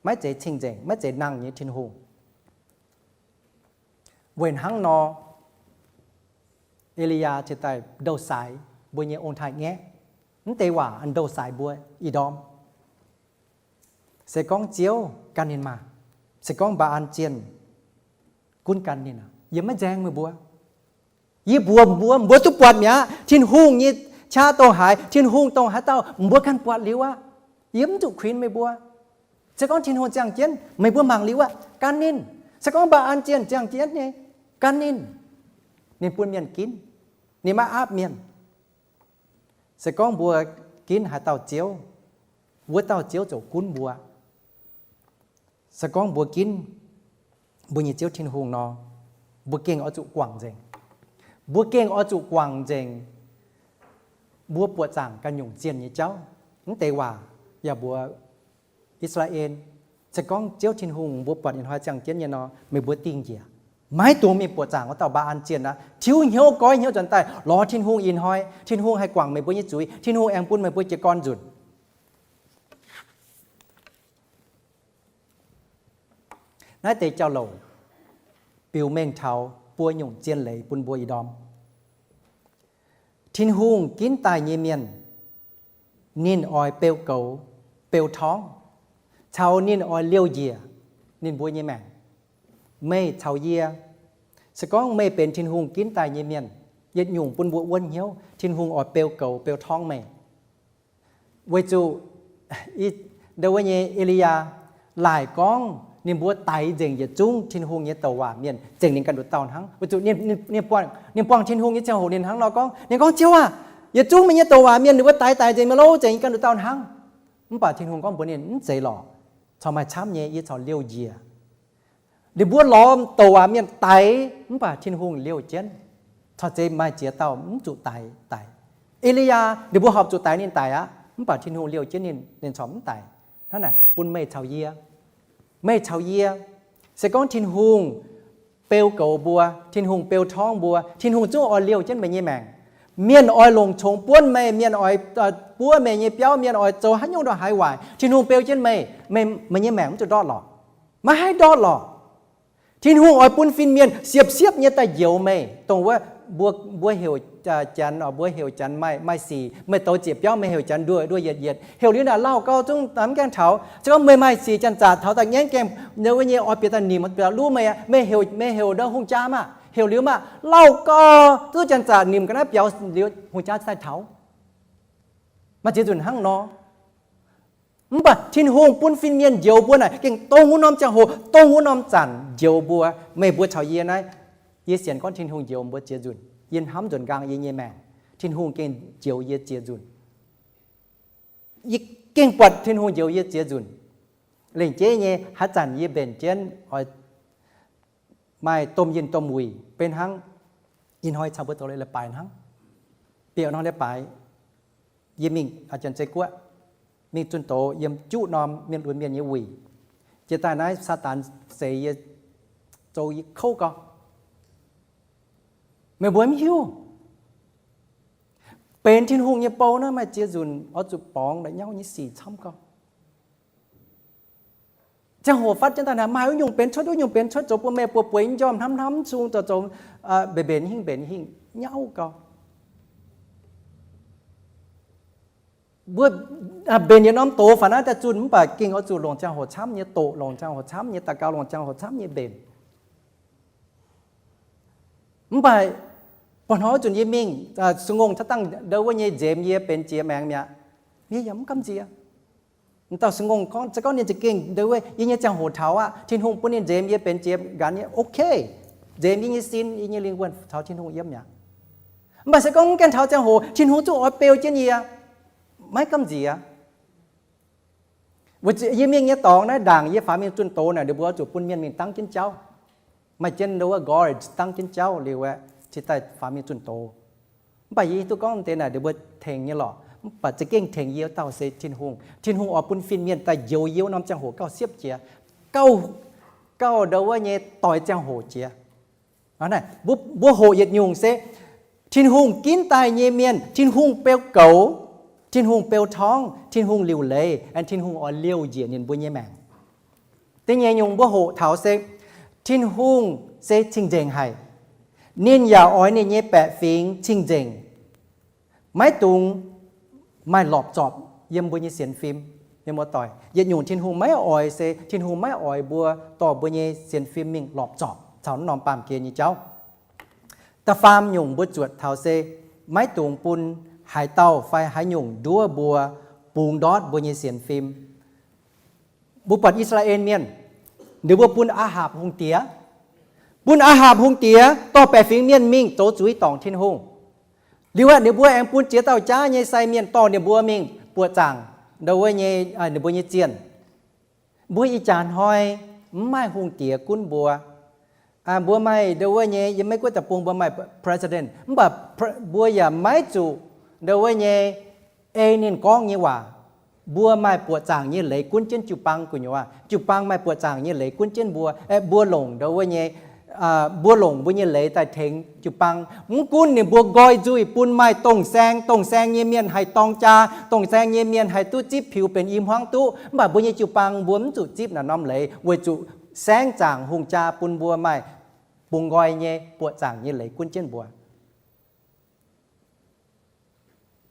maiv zeiz cing-nzengc, maiv zeiz nangh nyei Tin-Hungh. Weic hnangv nor, E^li^yaa ziouc daaih ndouh saaix mbuo nyei ong-taaix-ngaeqv. Mv deix waac ndouh saaix mbuo ih ndorm. Se gorngv Ziouv gan ninh maah! Se gorngv Mbaa^an zienh gunv gan ninh, yie maiv nzaeng meih mbuo. Yie mbuox mbuo, mbuo duqv buatc mi'aqv. Tin-Hungh nyei qaqv dongh haaix, Tin-Hungh dongh haaix dauh, mbuo ganh buatc liuz aqv. Yie mv zuqc kuinx meih mbuo. Se gorngv Tin-Hungh ziangh jienv, meih mbuo mangc liuz aqv, gan ninh. Se gorngv Mbaa^an zienh ziangh jienv nyei, gan ninh. Ninh bun mienh ginv, ninh maiv aapv mienh. Se gorngv mbuo ginv haaix dauh ziouv, wuov dauh ziouv ziouc gunv mbuo. Se gorngv mbuo ginv mbuo nyei Ziouv Tin-Hungh nor, mbuo gengh oix zuqc guangc nzengc. Mbuo gengh oix zuqc guangc nzengc mbuo buoqc zaangc ganh nyungc zienh nyei jauv. Mv deix waac yaac mbuox I^saa^laa^en, se gorngv Ziouv Tin-Hungh mbuo buatc ih hnoi ziangh jienv nyei nor, meih mbuo dingh njiec. Maiv dungx mingh buoqc zaangc wuov dauh Mbaa^an zienh aqv. Tiuv hnyouv, goiv hnyouv, nzuonx daaih lorz Tin-Hungh ih hnoi. Tin-Hungh haih guangc meih mbuo nyei zuiz. Tin-Hungh aengx bun meih mbuo jiez gorn nzunc. Naaiv deix jauv-louc biux mengh taux buo nyungc zien leiz bun mbuo ih ndorm. Tin-Hungh ginv daaih nyei mienh, ninh oix beu goux, beu torngv, caux ninh oix liouh njiec ninh mbuo nyei maengc. Meih caux yie, se gorngv meih benx Tin-Hungh ginv daaih nyei mienh, yietc nyungc bun mbuo wuonv hnyouv, Tin-Hungh oix beu goux, beu torngv meih. Weic zuqc i, ndau wuov nyei E^li^yaa laaic gorngv ninh mbuo daix nzengc yietc zungv Tin-Hungh nyei douc waac mienh zengc ninh ganh nduqc dauh hnangv. Weic zuqc ninh, ninh, ninh buangh, ninh buangh Tin-Hungh nyei ziangh hoc ninh hnangv nor gorngv, ninh gorngv, Ziouv aah! Yietc zungv meih nyei douc waac mienh ninh mbuo daix daic nzengc mi'aqv loh, zengc ninh ganh nduqc dauh hnangv. Mv baac Tin-Hungh gorngv mbuox ninh, Mv zeiz lorqc. Corc maaih camv nyei, yie corc liouh njiec. Ninh mbuo lorz douc waac mienh daix, mv baac Tin-Hungh liouh jienv. Corc zeiz maaih ziex dauh mv zuqc daix, daix. E^li^yaa ninh mbuo horpc zuqc daix ninh daic aqv, mv baac Tin-Hungh liouh jienv ninh, ninh corc mv daic. Hnangv naaic bun meih caux yie, meih caux yie, se gorngv Tin-Hungh beu goux mbuo, Tin-Hungh beu torngv mbuo, Tin-Hungh zungv oix liouh jienv meih nyei maengc. Mienh oix longc congx buonv meih, mienh oix, oix buov meih nyei biauv, mienh oix zoux haaix nyungc ndongc haaix waaic, Tin-Hungh beu jienv meih, meih, meih nyei maengc mv zuqc ndortv lorqc. Maiv haih ndortv lorqc. Tin-Hungh oix bun fin-mienh siepv-siepv nyei daaih njoux meih, dongh wuov mbuo, mbuo heuc, Janx, mbuo heuc Janx maaih, maaih sic, meih douz ziec biauv meih heuc Janx nduoh, nduoh yietc yietc, heuc liuz naaic lauh gau zungv mv gaengh taux. Se gorngv meih maaih sic janx-zaqc taux daaih ngaengv gaengh, wuov nyei oix bieqc daaih nimc, bieqc luv meih, meih heuc, meih heuc ndau hungh jaa maah, heuc liuz maah, lauh gau duqv janx-zaqc nimc ga'naaiv biaux liuz hungh jaa daaih taux. Maaih ziex nzunc hnangv nor. Mv baac Tin-Hungh bun fin-mienh njoux mbuo naaic gengh dongh wuov norm ziangh hoc, dongh wuov norm zanc njoux mbuo. Meih mbuo caux yie naaiv, yie sienx gorngv Tin-Hungh njoux mbuo ziex nzunc. Yie hnamv nzunc nqaang yie nyei maengc, Tin-Hungh gengh njoux yie ziex nzunc. Yie gengh buatc Tin-Hungh njoux yie ziex nzunc. Lengc jeiv nyei haaix zanc yie mbenc jienv oix maaih domh yinh domh wuic, beiv hnangv ih hnoi caux mbuo zoux leiz-baaix hnangv. Bieqc hnoi leiz-baaix, yie mingh Janx-Zei Guoqv, mingh zunh doz yiem juqv norm mienh lunx mienh nyei wuic. Jiex daaih naaiv Saadaan seix yie, zoux yie kouv gau. Meih mbuo mv hiuv, benx Tin-Hungh nyei bou naaiv maaih ziex nzunc oix zuqc borngz la'nyauv nyei sic camv gau. Ziangh hoc fatv jienv daaih naaic maaih wuov nyungc benx cuotv, wuov nyungc benx cuotv, zoux bun meih buoz-bueix njormh hnamv hnamv sung, zoux zoux mbenc mbenc hingh mbenc hingh nyauv gau. Mbuo mbenc yietc norm doz faaux naaiv daaih zunh, mv baac gengh oix zuqc longc ziangh hoc camv nyei doqc, longc ziangh hoc camv nyei daux gaux, longc ziangh hoc camv nyei mbenc. Mv baac buo hnoi wuov zunc yie mingh, Singx Ngongh cav dangh ndau wuov nyei nzemx yie benx jiex maengx mi'aqv. Yie yaac mv gamh nziex. Dauh Singx Ngongh gorngv, se gorngv ninh za'gengh ndau wuov yie nyei ziangh hoc taux aqv, Tin-Hungh bun ninh nzemx yie benx jiex nqanx nyei, okay. Nzemx yie nyei sin, yie nyei lingh wuonh taux Tin-Hungh yiem mi'aqv. Mv baac se gorngv mv gaengh taux ziangh hoc, Tin-Hungh zungv oix beu jienv yie, maiv gamh nziex. Yie mingh nyei dorngx naaiv ndaangc yie faaux mingh zunh doz naaic, ninh mbuo zuqc bun mienh mingh dangv jienv jauv. Maaih jienv ndau wuov guard dangv jienv jauv liuz aeqv, cingx daaih faaux mingh zunh doz. Mv baac yie hiuv duqv gorngv deix naaic ninh mbuo tengx nyei lorqc, mv baac za'gengh tengx yie dauh se Tin-Hungh. Tin-Hungh oix bun fin-mienh daaih njoux yie wuov norm ziangh hoc gauh siepv jiex, gauh, gauh ndau wuov nyei doix ziangh hoc jiex. Mbuo, mbuo hoqc yietc nyungc se Tin-Hungh ginv daaih nyei mienh, Tin-Hungh beu goux, Tin-Hungh beu torngv, Tin-Hungh liuc leiz, aengx Tin-Hungh oix liouh njiec ninh mbuo nyei maengc. Da'nyeic nyungc mbuo hoqc taux se Tin-Hungh se cing-nzengc haic. Ninh yaac oix ninh nyei baeqc fingx cing-nzengc, maiv dungx maaih lorpc zorpc yiem mbuo nyei sienx fim. Mienh muoz-doic, yietc nyungc Tin-Hungh maiv oix se Tin-Hungh maiv oix mbuo dorh mbuo nyei sienx fim mingh lorpc zorpc caux norm baamh gen nyei jauv. Da'faam nyungc mbuo zuotc taux se maiv dungx bun haaix dauh fai haaix nyungc nduov mbuo, bungx ndortv mbuo nyei sienx fim. Mbuo buatc I^saa^laa^en Mienh, ninh mbuo bun Aa^hapc Hungh Diex, bun Aa^hapc Hungh Diex dorh baeqc fingx mienh mingh zoux zuiz dorngc Tin-Hungh. Liuz aeqv, ninh mbuo aengx bun ziex dauh jaav nyei sai mienh dorh ninh mbuo mingh buoqc zaangc ndo wuov nyei, ninh mbuo nyei zienh. Mbuo ih jaax hnoi mv maaih hungh diex gunv mbuo. Mbuo maaih ndo wuov nyei, yiem Meiv Guoqv deic-bung mbuo maaih president, mv baac mbuo yaac maiv zuqc ndo wuov nyei ei ninh gorngv nyei waac. Mbuo maaih buoqc zaangc nyei leiz gunv jienv jiu-baang gu'nyuoz. Jiu-baang maaih buoqc zaangc nyei leiz gunv jienv mbuo. Mbuo longc ndo wuov nyei, mbuo longc mbuo nyei leiz daaih tengx jiu-baang. Mv gunv ninh mbuo nqoi nzuih bun maaih dongh saeng dongh saeng nyei mienh haih dorng jaa, dongh saeng nyei mienh haih duqv zipv piux benx i hmuangv duqv, mv baac mbuo nyei jiu-baang mbuo mv zuqc zipv naaiv norm leiz, weic zuqc saengv zaangc hungh jaa bun mbuo maaih bungx nqoi nyei buoqc zaangc nyei leiz gunv jienv mbuo.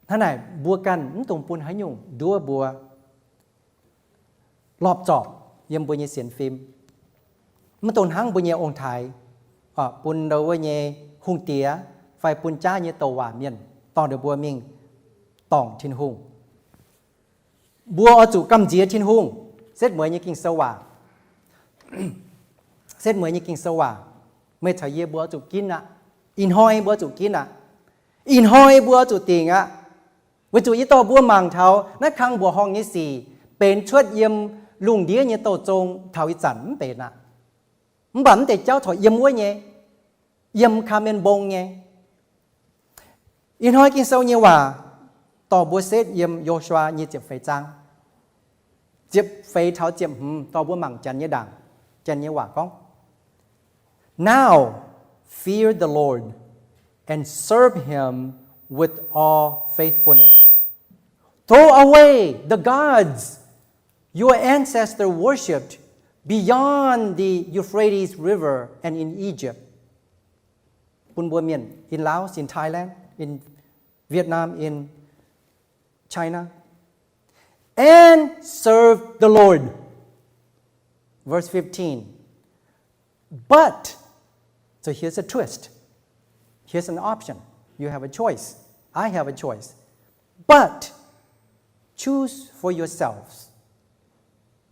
Hnangv naaic mbuo ganh mv dungx bun haaix nyungc nduov mbuo lorpc zorpc yiem mbuo nyei sienx fim. Mv dungx hnangv mbuo nyei ong-taaix bun ndo wuov nyei hungh diex fai bun jaav nyei douc waac mienh dorh ndo mbuo mingh dorngc Tin-Hungh. Mbuo oix zuqc gamh nziex Tin-Hungh. Setv mueiz nyei Ging-Sou waac, setv mueiz nyei Ging-Sou waac, meih caux yie mbuo oix zuqc ginv aqv. Ih hnoi mbuo oix zuqc ginv aqv. Ih hnoi mbuo oix zuqc dingc aqv. Weic zuqc yie dorh mbuo mangc taux naaiv kang mbuoqc horngh nyei sic benx cuotv yiem lungh ndiev nyei douh zong taux ih zanc mv benx aqv. Mv baac mv deix jauv corc yiem wuov nyei, yiem Kaa^mien Mbong nyei. Ih hnoi Ging-Sou nyei waac dorh mbuo setv yiem Yo^su^waa nyei ziepc feix zaang, ziepc feix taux ziepc hmz, dorh mbuo mangc janx nyei ndaangc. Janx nyei waac gorngv, Now fear the Lord and serve him with all faithfulness. Throw away the gods your ancestors worshipped beyond the Euphrates River and in Egypt. Bun mbuo mienh in Laos, in Thailand, in Vietnam, in China, and serve the Lord. Verse fifteen. But, so here's a twist. Here's an option. You have a choice. I have a choice. But choose for yourselves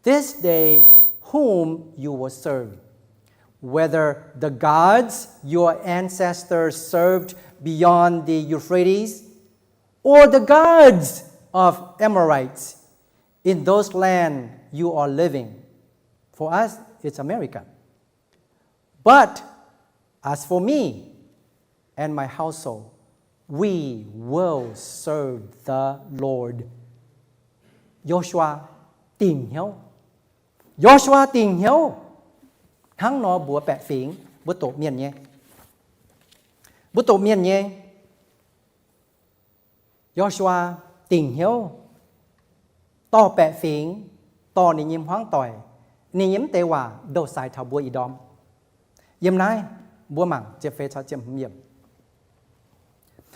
this day whom you will serve, whether the gods your ancestors served beyond the Euphrates, or the gods of Amorites in those lands you are living. For us, it's America. But as for me and my household, we will serve the Lord. Yo^su^waa dingc hnyouv. Yo^su^waa dingc hnyouv hnangv nor mbuox baeqc fingx, mbuo doqc mienh nyei, mbuo doqc mienh nyei. Yo^su^waa dingc hnyouv dorh baeqc fingx, dorh ninh nyei hmuangv doic, ninh nyei mv deix waac ndouh saaix taux mbuo ih ndorm. Yiem naaiv mbuo mangc ziepc feix caux ziepc hmz yiemc.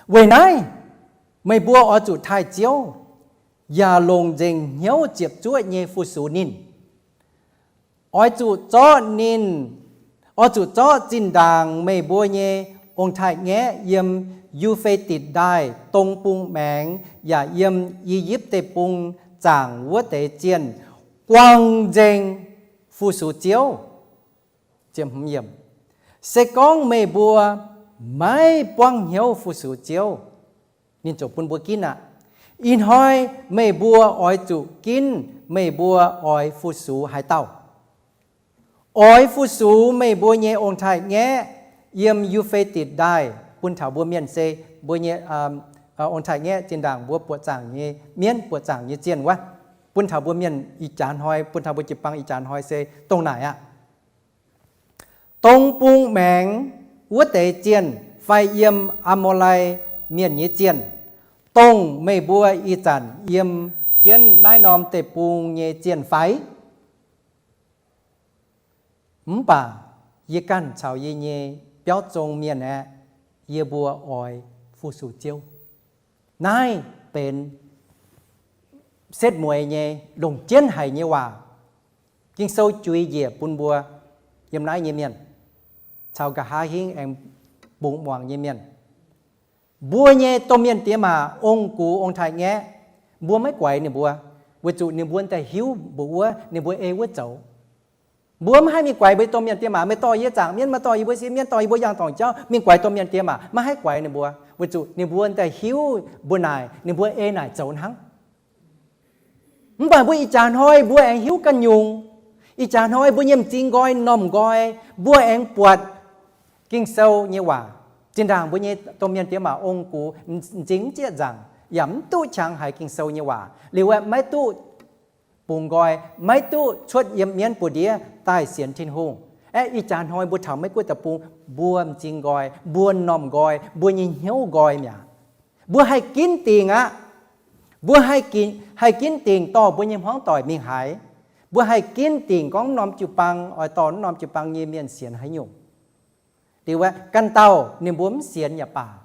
Weic naaiv meih mbuo oix zuqc taaih Ziouv, yaac longc nzengc hnyouv ziepc zuoqv nyei fu-sux ninh. Oix zuqc zorqv ninh, oix zuqc zorqv zinh ndaangc meih mbuo nyei ong-taaix-ngaeqv yiem Yu^fe^ditc Ndaaih dong bung maengx yaac yiem I^yipv Deic-Bung zaangc wuov deix zienh guangc nzengc fu-sux Ziouv. Se gorngv meih mbuo maiv buangv hnyouv fu-sux Ziouv, ninh ziouc bun mbuo ginv aqv. Ih hnoi meih mbuo oix zuqc ginv meih mbuo oix fu-sux haaix dauh. Oix fu-sux meih mbuo nyei ong-taaix-ngaeqv yiem Yu^fe^ditc Ndaaih, bun taux mbuo mienh se mbuo nyei ong-taaix-ngaeqv zinh ndaangc mbuo buoqc zaangc nyei mienv, buoqc zaangc nyei zienh wuov. Bun taux mbuo mienh ih jaax hnoi, bun taux mbuo jiu-baang ih jaax hnoi se dongh naaic aqv. Dong bung maengx wuov deix zienh fai yiem Aa^mo^lai Mienh nyei zienh, dongh meih mbuo ih zanc yiem jienv naaiv norm deic-bung nyei zienh fai? Mv baac yie ganh caux yie nyei biauv zong mienh aeqv, yie mbuo oix fu-sux Ziouv. Naaiv benx setv mueiz nyei longc jienv haic nyei waac. Ging-Sou juix njiec bun mbuo yiem naaiv nyei mienh caux nqa'haav hingv aengx bungx muangx nyei mienh. Mbuo nyei domh mienh diex maac ong-gux ong-taaix-ngaeqv, mbuo maiv guaix ninh mbuo, weic zuqc ninh mbuo daaih hiuv mbuo wuov, ninh mbuo ei wuov zoux. Mbuo maiv haih mingh guaix mbuo domh mienh diex maac, meih dorh yie zaangc mienv, meih dorh yie mbuo siev mienv, dorh yie mbuo yangh dorngc jauv mingh guaix domh mienh diex maac, maiv haih guaix ninh mbuo, weic zuqc ninh mbuo daaih hiuv mbuo naaic, ninh mbuo ei naaic zoux hnangv. Mv baac mbuo ih jaax hnoi mbuo aengx hiuv ganh nyungc. Ih jaax hnoi mbuo nyei m'zing nqoi, m'normh nqoi, mbuo aengx buatc Ging-Sou nyei waac. Zinh ndaangc mbuo nyei domh mienh diex maac ong-gux m'zing mv zieqv nzaangc, yaac mv duqv qangx haiz Ging-Sou nyei waac. Liuz aeqv, maiv duqv bungx nqoi, maiv duqv cuotv yiem mienv buoz-ndiev daaih sienx Tin-Hungh. Aeqv, ih jaax hnoi mbuo taux Meiv-Guoqv deic-bung, mbuo m'zing nqoi, mbuo m'normh nqoi, mbuo nyei hnyouv nqoi mi'aqv. Mbuo haih ginv dingc aqv. Mbuo haih ginv dingc dorh mbuo nyei hmuangv doic mingh haaix. Mbuo haih ginv dingc gorngv m'normh jiu-baang oix dorh m'normh jiu-baang nyei mienh sienx haaix nyungc. Liuz aeqv, ganh dauh ninh mbuo mv sienx yaac baac,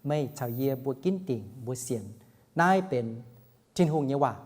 meih caux yie mbuo ginv dingc mbuo sienx. Naaiv benx Tin-Hungh nyei waac.